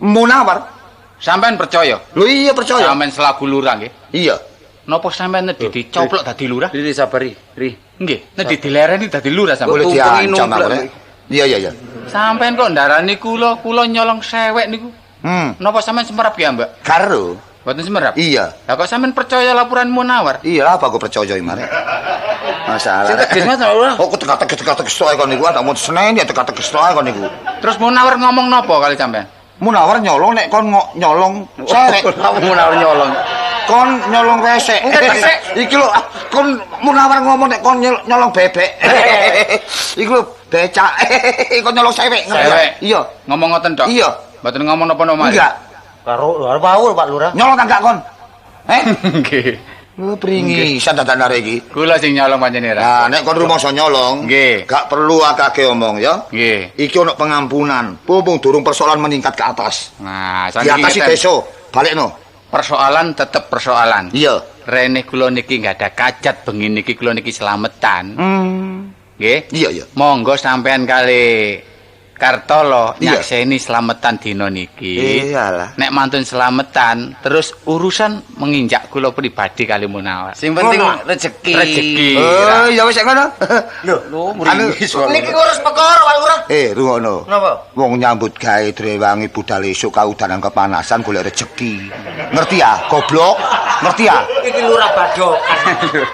Munawar. Sampean percaya? Lho iya percaya. Sampean selaku lurah nggih? Iya. Napa sampean nedhi dicoplok dadi lurah? Ri sabari, ri. Nggih, nedhi dilereni dadi lurah sampean. Boleh diancam aku rek. Iya iya iya. Sampean kok ndarani kula, kula nyolong sewek niku. Napa sampean semerap ya, Mbak? Karo. Mboten semerap? Iya. Lah kok sampean percaya laporan Munawar? Iya, apa aku percaya iki mare? Masalah. Sing teges Mas ora. Oh, teka-teki tok kon niku, tak mau seneni teka-teki tok kon niku. Terus Munawar ngomong napa kali sampean? Munawar nyolong nek kon nyolong sewek. Munawar nyolong. Kon nyolong resek. Iki lho, kon Munawar ngomong nek kon nyolong bebek. Iki lho becak. Kon nyolong sewek. Sewek. Iya. Ngomong ngoten tok. Iya. Mboten ngomong napa-napa. Enggak. Karo karo Pak Lurah. Nyolong ta enggak kon? Eh? Nggih. Lho pringisan dadan arek iki. Kula sing nyolong pancene ra. Nah, nek kon rumangsa nyolong, Nggih. gak perlu akeh omong ya. Nggih. Iki ono pengampunan. Pumpung durung persoalan meningkat ke atas. Nah, Di atas saniki ngeten. desa, balekno. Persoalan tetep persoalan. Iya. Rene kula niki nggak ada kajat bengi niki kula niki slametan. Nggih. Iya, iya. Monggo sampean kali Kartolo Iya. nyakseni slametan dina niki. Iyalah. Nek mantun slametan terus urusan menginjak kula pribadi kali Munawar. Sing penting rezeki. Rezeki. Oh, ya wis ngono. Lho, Anu, niki ngurus perkara Pak Lurah. Eh, rungokno. Napa? Wong nyambut gawe drewangi budal esuk kaudanan kepanasan golek rezeki. Ngerti ya, goblok? Ngerti ya? Iki lurah badokan.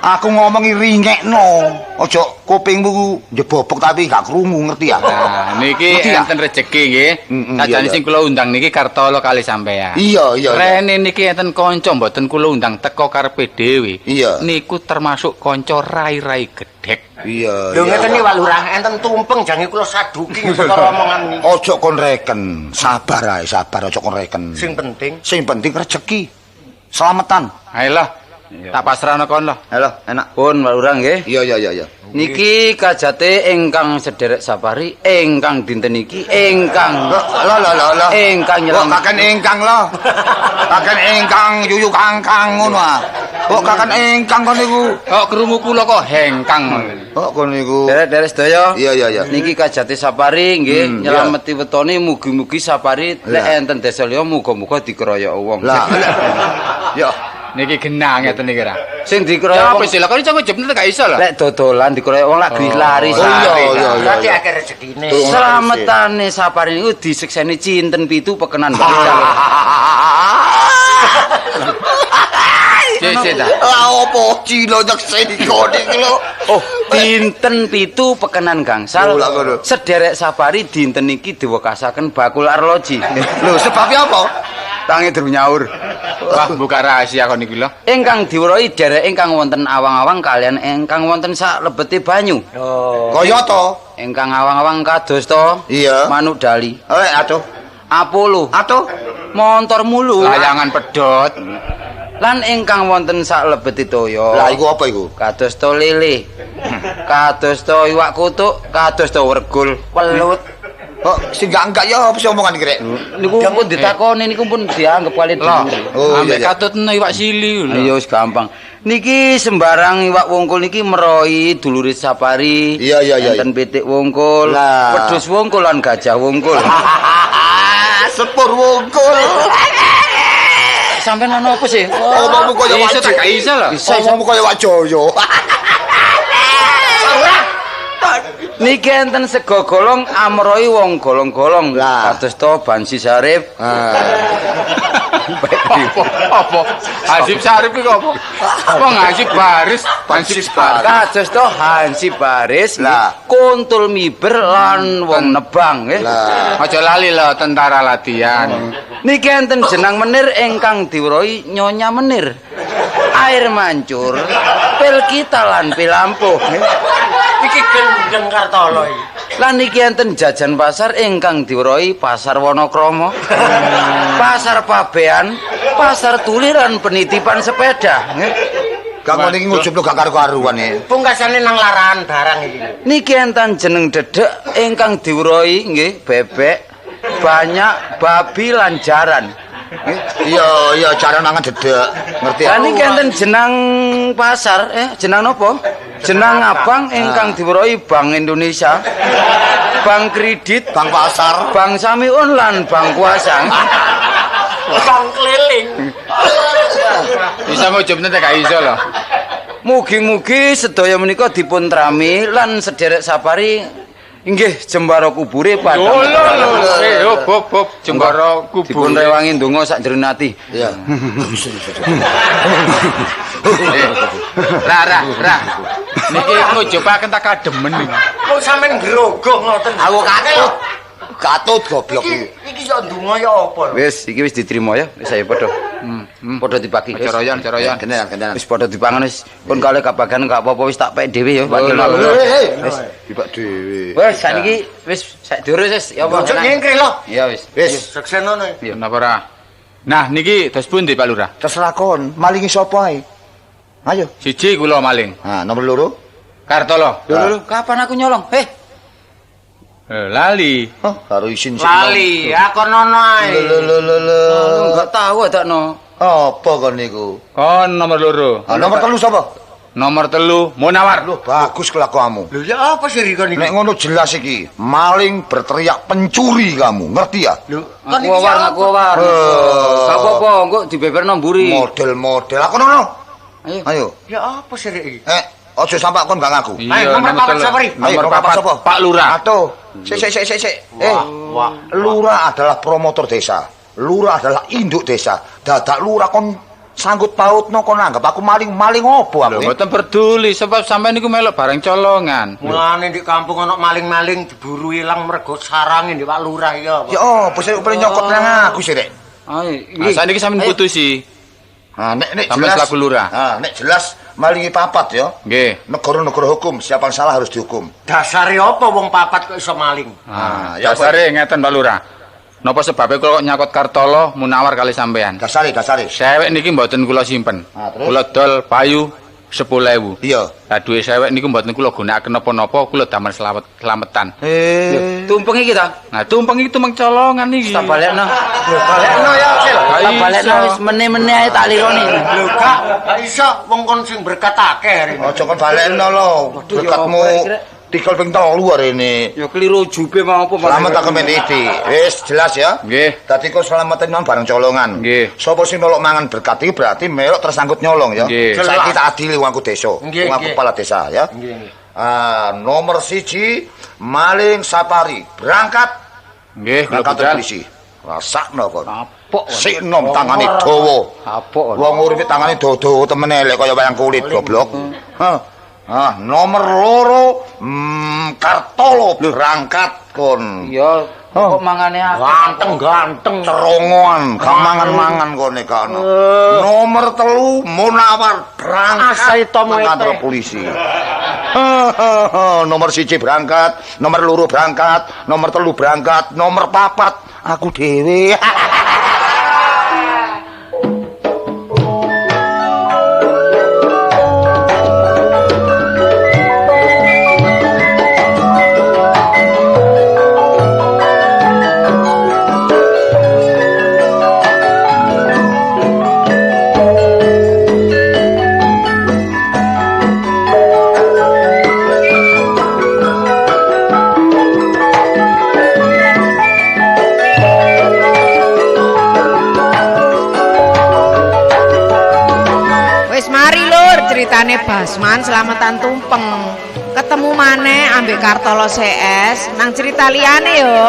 Aku ngomongi ringekno. Aja kupingmu njebobok tapi gak krungu, ngerti ya? Nah, niki Ngerti ya? enten rejeki nggih. Iya, Sajane iya. sing kula undang niki Kartolo kali sampean. Iya, iya, iya. Rene niki enten kanca mboten kula undang teko karepe dhewe. Iya. Niku termasuk kanca rai-rai gedhek. Iya. Lho iya. ngeten iki Pak Lurah, enten tumpeng jange kula saduki perkara omongan niki. Aja kon reken, sabar ae, sabar aja kon reken. Sing penting Sing penting rezeki. Selamatan. Ayo lah. Tak pasrahno kon lah. Halo, enak. Pun Pak Lurah nggih. Iya, iya, iya, iya. Niki kajate ingkang sederek Sapari, ingkang dinten iki, ingkang Lho, lho, lho, lho. Ingkang Kok nyelam. kaken ingkang lho. Kaken ingkang yuyu kangkang ngono ah. Kok kaken ingkang kon niku. Kok krungu kula kok hengkang. Kok kon niku. Derek-derek sedaya. Iya, iya, iya. Niki kajate Sapari nggih nyelameti wetone mugi-mugi Sapari lek Lah. enten desa liya muga-muga dikeroyok wong. Lah. Ya. Niki genah ngeten niki ra. Sing dikeroyok Ya wong apa sih lah kon iso ngejepne gak iso lah. lek dodolan dikeroyok wong lagi lari Oh, iya, sari. iya, iya. berarti akeh rezekine. Turun. Selametane Sapari niku disekseni cinten pitu pekenan bakal. Sik sik ta. Lah opo cilo nyekseni kon iki lho. Oh, dinten pitu pekenan gangsal. Oh, lah ngono. Sederek Sapari dinten iki diwekasaken bakul arloji. Lho sebabnya apa? Tangi durung nyaur. Wah, buka rahasia kon iki lho. Ingkang diweruhi derek ingkang wonten awang-awang kalian ingkang wonten sak lebete banyu. Oh. Kaya to? Ingkang awang-awang kados to Iya. manuk dali, Eh, aduh. Apollo, Aduh. montor mulu. Layangan pedhot. Lan ingkang wonten sak lebete toya. Lah iku apa iku? Kados to lele. Kados to iwak kutuk, kados to wergul. Welut. Kok sing gak enggak ya apa sih omongan iki rek? Niku pun ditakoni niku pun dianggap kali Loh, Oh, ambek iya, iya. katutno iwak sili lho. Iya wis gampang. Niki sembarang iwak wungkul niki meroi dulure Sapari. Iya, iya, iya, Enten pitik wungkul, Lah. wedhus wungkul lan gajah wungkul. Sepur wungkul. Sampeyan ana apa sih? Omongmu kaya Iso tak gak iso lho. Omongmu kaya Wak Joyo. Niki enten sego golong amroi wong golong-golong. Lah. Kados to Bansi Sarip. Ah. Apa apa? Hasib Sarip iku apa? Wong Hasib Baris, Hansip Baris. Kados to Hansi Baris. Lah. Kuntul miber lan wong nebang nggih. Lah. Aja lali lho tentara latihan. Niki enten jenang menir ingkang diweruhi Nyonya Menir. Air mancur, pil kita lan pil ampuh. Iki gendeng Kartolo iki. Lan niki enten jajan pasar ingkang diweruhi Pasar Wonokromo, Pasar Pabean, Pasar Tuliran penitipan sepeda. Nggih. Gak ngono iki ngujubno gak karu-karuan e. Pungkasane nang larangan barang iki. Niki enten jeneng dedek ingkang diweruhi nggih bebek, banyak babi lan jaran. Iya, iya cara mangan dedek. Ngerti Lah niki enten jenang pasar, jenang napa? Jenang abang ingkang diweruhi Bank Indonesia, Bank Kredit, Bang pasar. Bank Samiun lan Bank Kuasa. Bang keliling. Bisa ngujubne tak gak iso lho. Mugi-mugi sedaya menika dipun trami lan sederek Sapari inggih jembara kubure Lho padang. lho lho. Eh, hop hop hop jembara kubur. Dipun rewangi ndonga sak jero ati. Iya. Ra ra ra. Niki ngujubaken tak kademen niki. Kok sampean grogoh ngoten. Aku katut. Katut goblok Iki iki. iki yo ndonga ya apa lho? Wis iki wis diterima ya, wis ayo padha. Padha dibagi. Wis. Coroyon coroyon. Gendenan, gendenan. Wis padha dipangan wis. Kon kale kabagan gak apa-apa wis tak pek dhewe ya, Pak. Lho, lho, Lho. Wis dibak dhewe. Wis saiki wis sak durus wis ya apa. Ojo nyengkri lho. Iya wis. Wis, Seksenono. Napa ora? Nah niki dos pundi Pak Lurah? terserah kon, malingi sapa ae. Ayo. Siji kula maling. Nah, nomor loro. Kartolo. Lho lho, kapan aku nyolong? Eh, Lali. Oh, karo isin sing Lali, aku nono ae. Lho lho lho lho. enggak tahu adakno. Apa kon niku? Kon nomor loro. Ah, nomor telu sapa? Nomor telu Munawar. Loh, bagus kelakuanmu. Lho ya apa sih kon iki? Nek ngono jelas iki, maling berteriak pencuri kamu, ngerti ya? Lho, kon Aku iki war, siapa? aku war. Gak apa-apa, engko dibeberno mburi. Model-model aku nono. Ayo. Ayo. Ya apa sih iki? Eh, ojo sampak kon gak ngaku. Ayo, nomor papat telu. sapa iki? Ayo, Nomor papat sapa? Pak Lurah. Atuh. Sik sik sik sik sik. Eh, Wah, lurah adalah promotor desa. Lurah adalah induk desa. Dadak lurah kon sangkut pautno kon anggap aku maling-maling opo Lho aku? mboten peduli sebab sampean niku melok barang colongan. Mulane di kampung ana maling-maling diburu ilang mergo sarange ndek Pak Lurah iki apa? Ya opo sih pengen nyokot nang aku sih rek. Ayo, Nah, saniki sampean putusi. Nah, nek nek Sampean jelas selaku lurah. Nah, nek jelas malingi papat ya. Nggih. Negara-negara hukum, siapa yang salah harus dihukum. Dasare apa wong papat kok iso maling? Ah, ya apa? dasare ngeten Pak Lurah. Napa sebabe kula kok nyakot Kartolo Munawar kali sampean? Dasare, dasare. Sewek niki mboten kula simpen. Ah, terus? Kula dol payu 10.000. Iya. Lah duwe sewek niku mboten kula gunakaken napa-napa, kula damel selamet selametan. Eh, Tumpeng iki ta? Nah, tumpeng iki tumpeng colongan iki. Tak balekno. Balekno ya, Sil. Tak balekno wis mene-mene ae tak lironi. Lho gak, gak iso wong kon sing berkat akeh hari ini. Aja kon balekno lho. Waduh, ya Berkatmu apa iki, Rek? tikel ping 3 hari ini. Ya keliru jube mau apa Selamat aku men iki. Wis jelas ya. Nggih. Dadi kok selametin nang bareng colongan. Nggih. Sapa sing nolok mangan berkat iki berarti melok tersangkut nyolong ya. Nggih. Saiki tak adili wong aku desa, Nggih, wong aku nggih. kepala desa ya. Nggih, nggih. Ah, nomor siji maling safari berangkat Nggih, kula berangkat budal. polisi. Rasakno kon. Kapok. Sik nom tangane dawa. Kapok. Wong uripe tangane dawa-dawa temen elek kaya wayang kulit goblok. Hah. Ah, nomor loro Kartolo berangkat kon. Ya kok mangane akeh. Ganteng-ganteng. Cerongoan, gak mangan-mangan kone gak ono. Nomor telu Munawar berangkat Asai tomo nang kantor ete. polisi. Nomor siji berangkat, nomor loro berangkat, nomor telu berangkat, nomor papat aku dhewe. Wis mari lur ceritane Basman selamatan tumpeng. Ketemu maneh ambek Kartolo CS nang cerita liyane yo.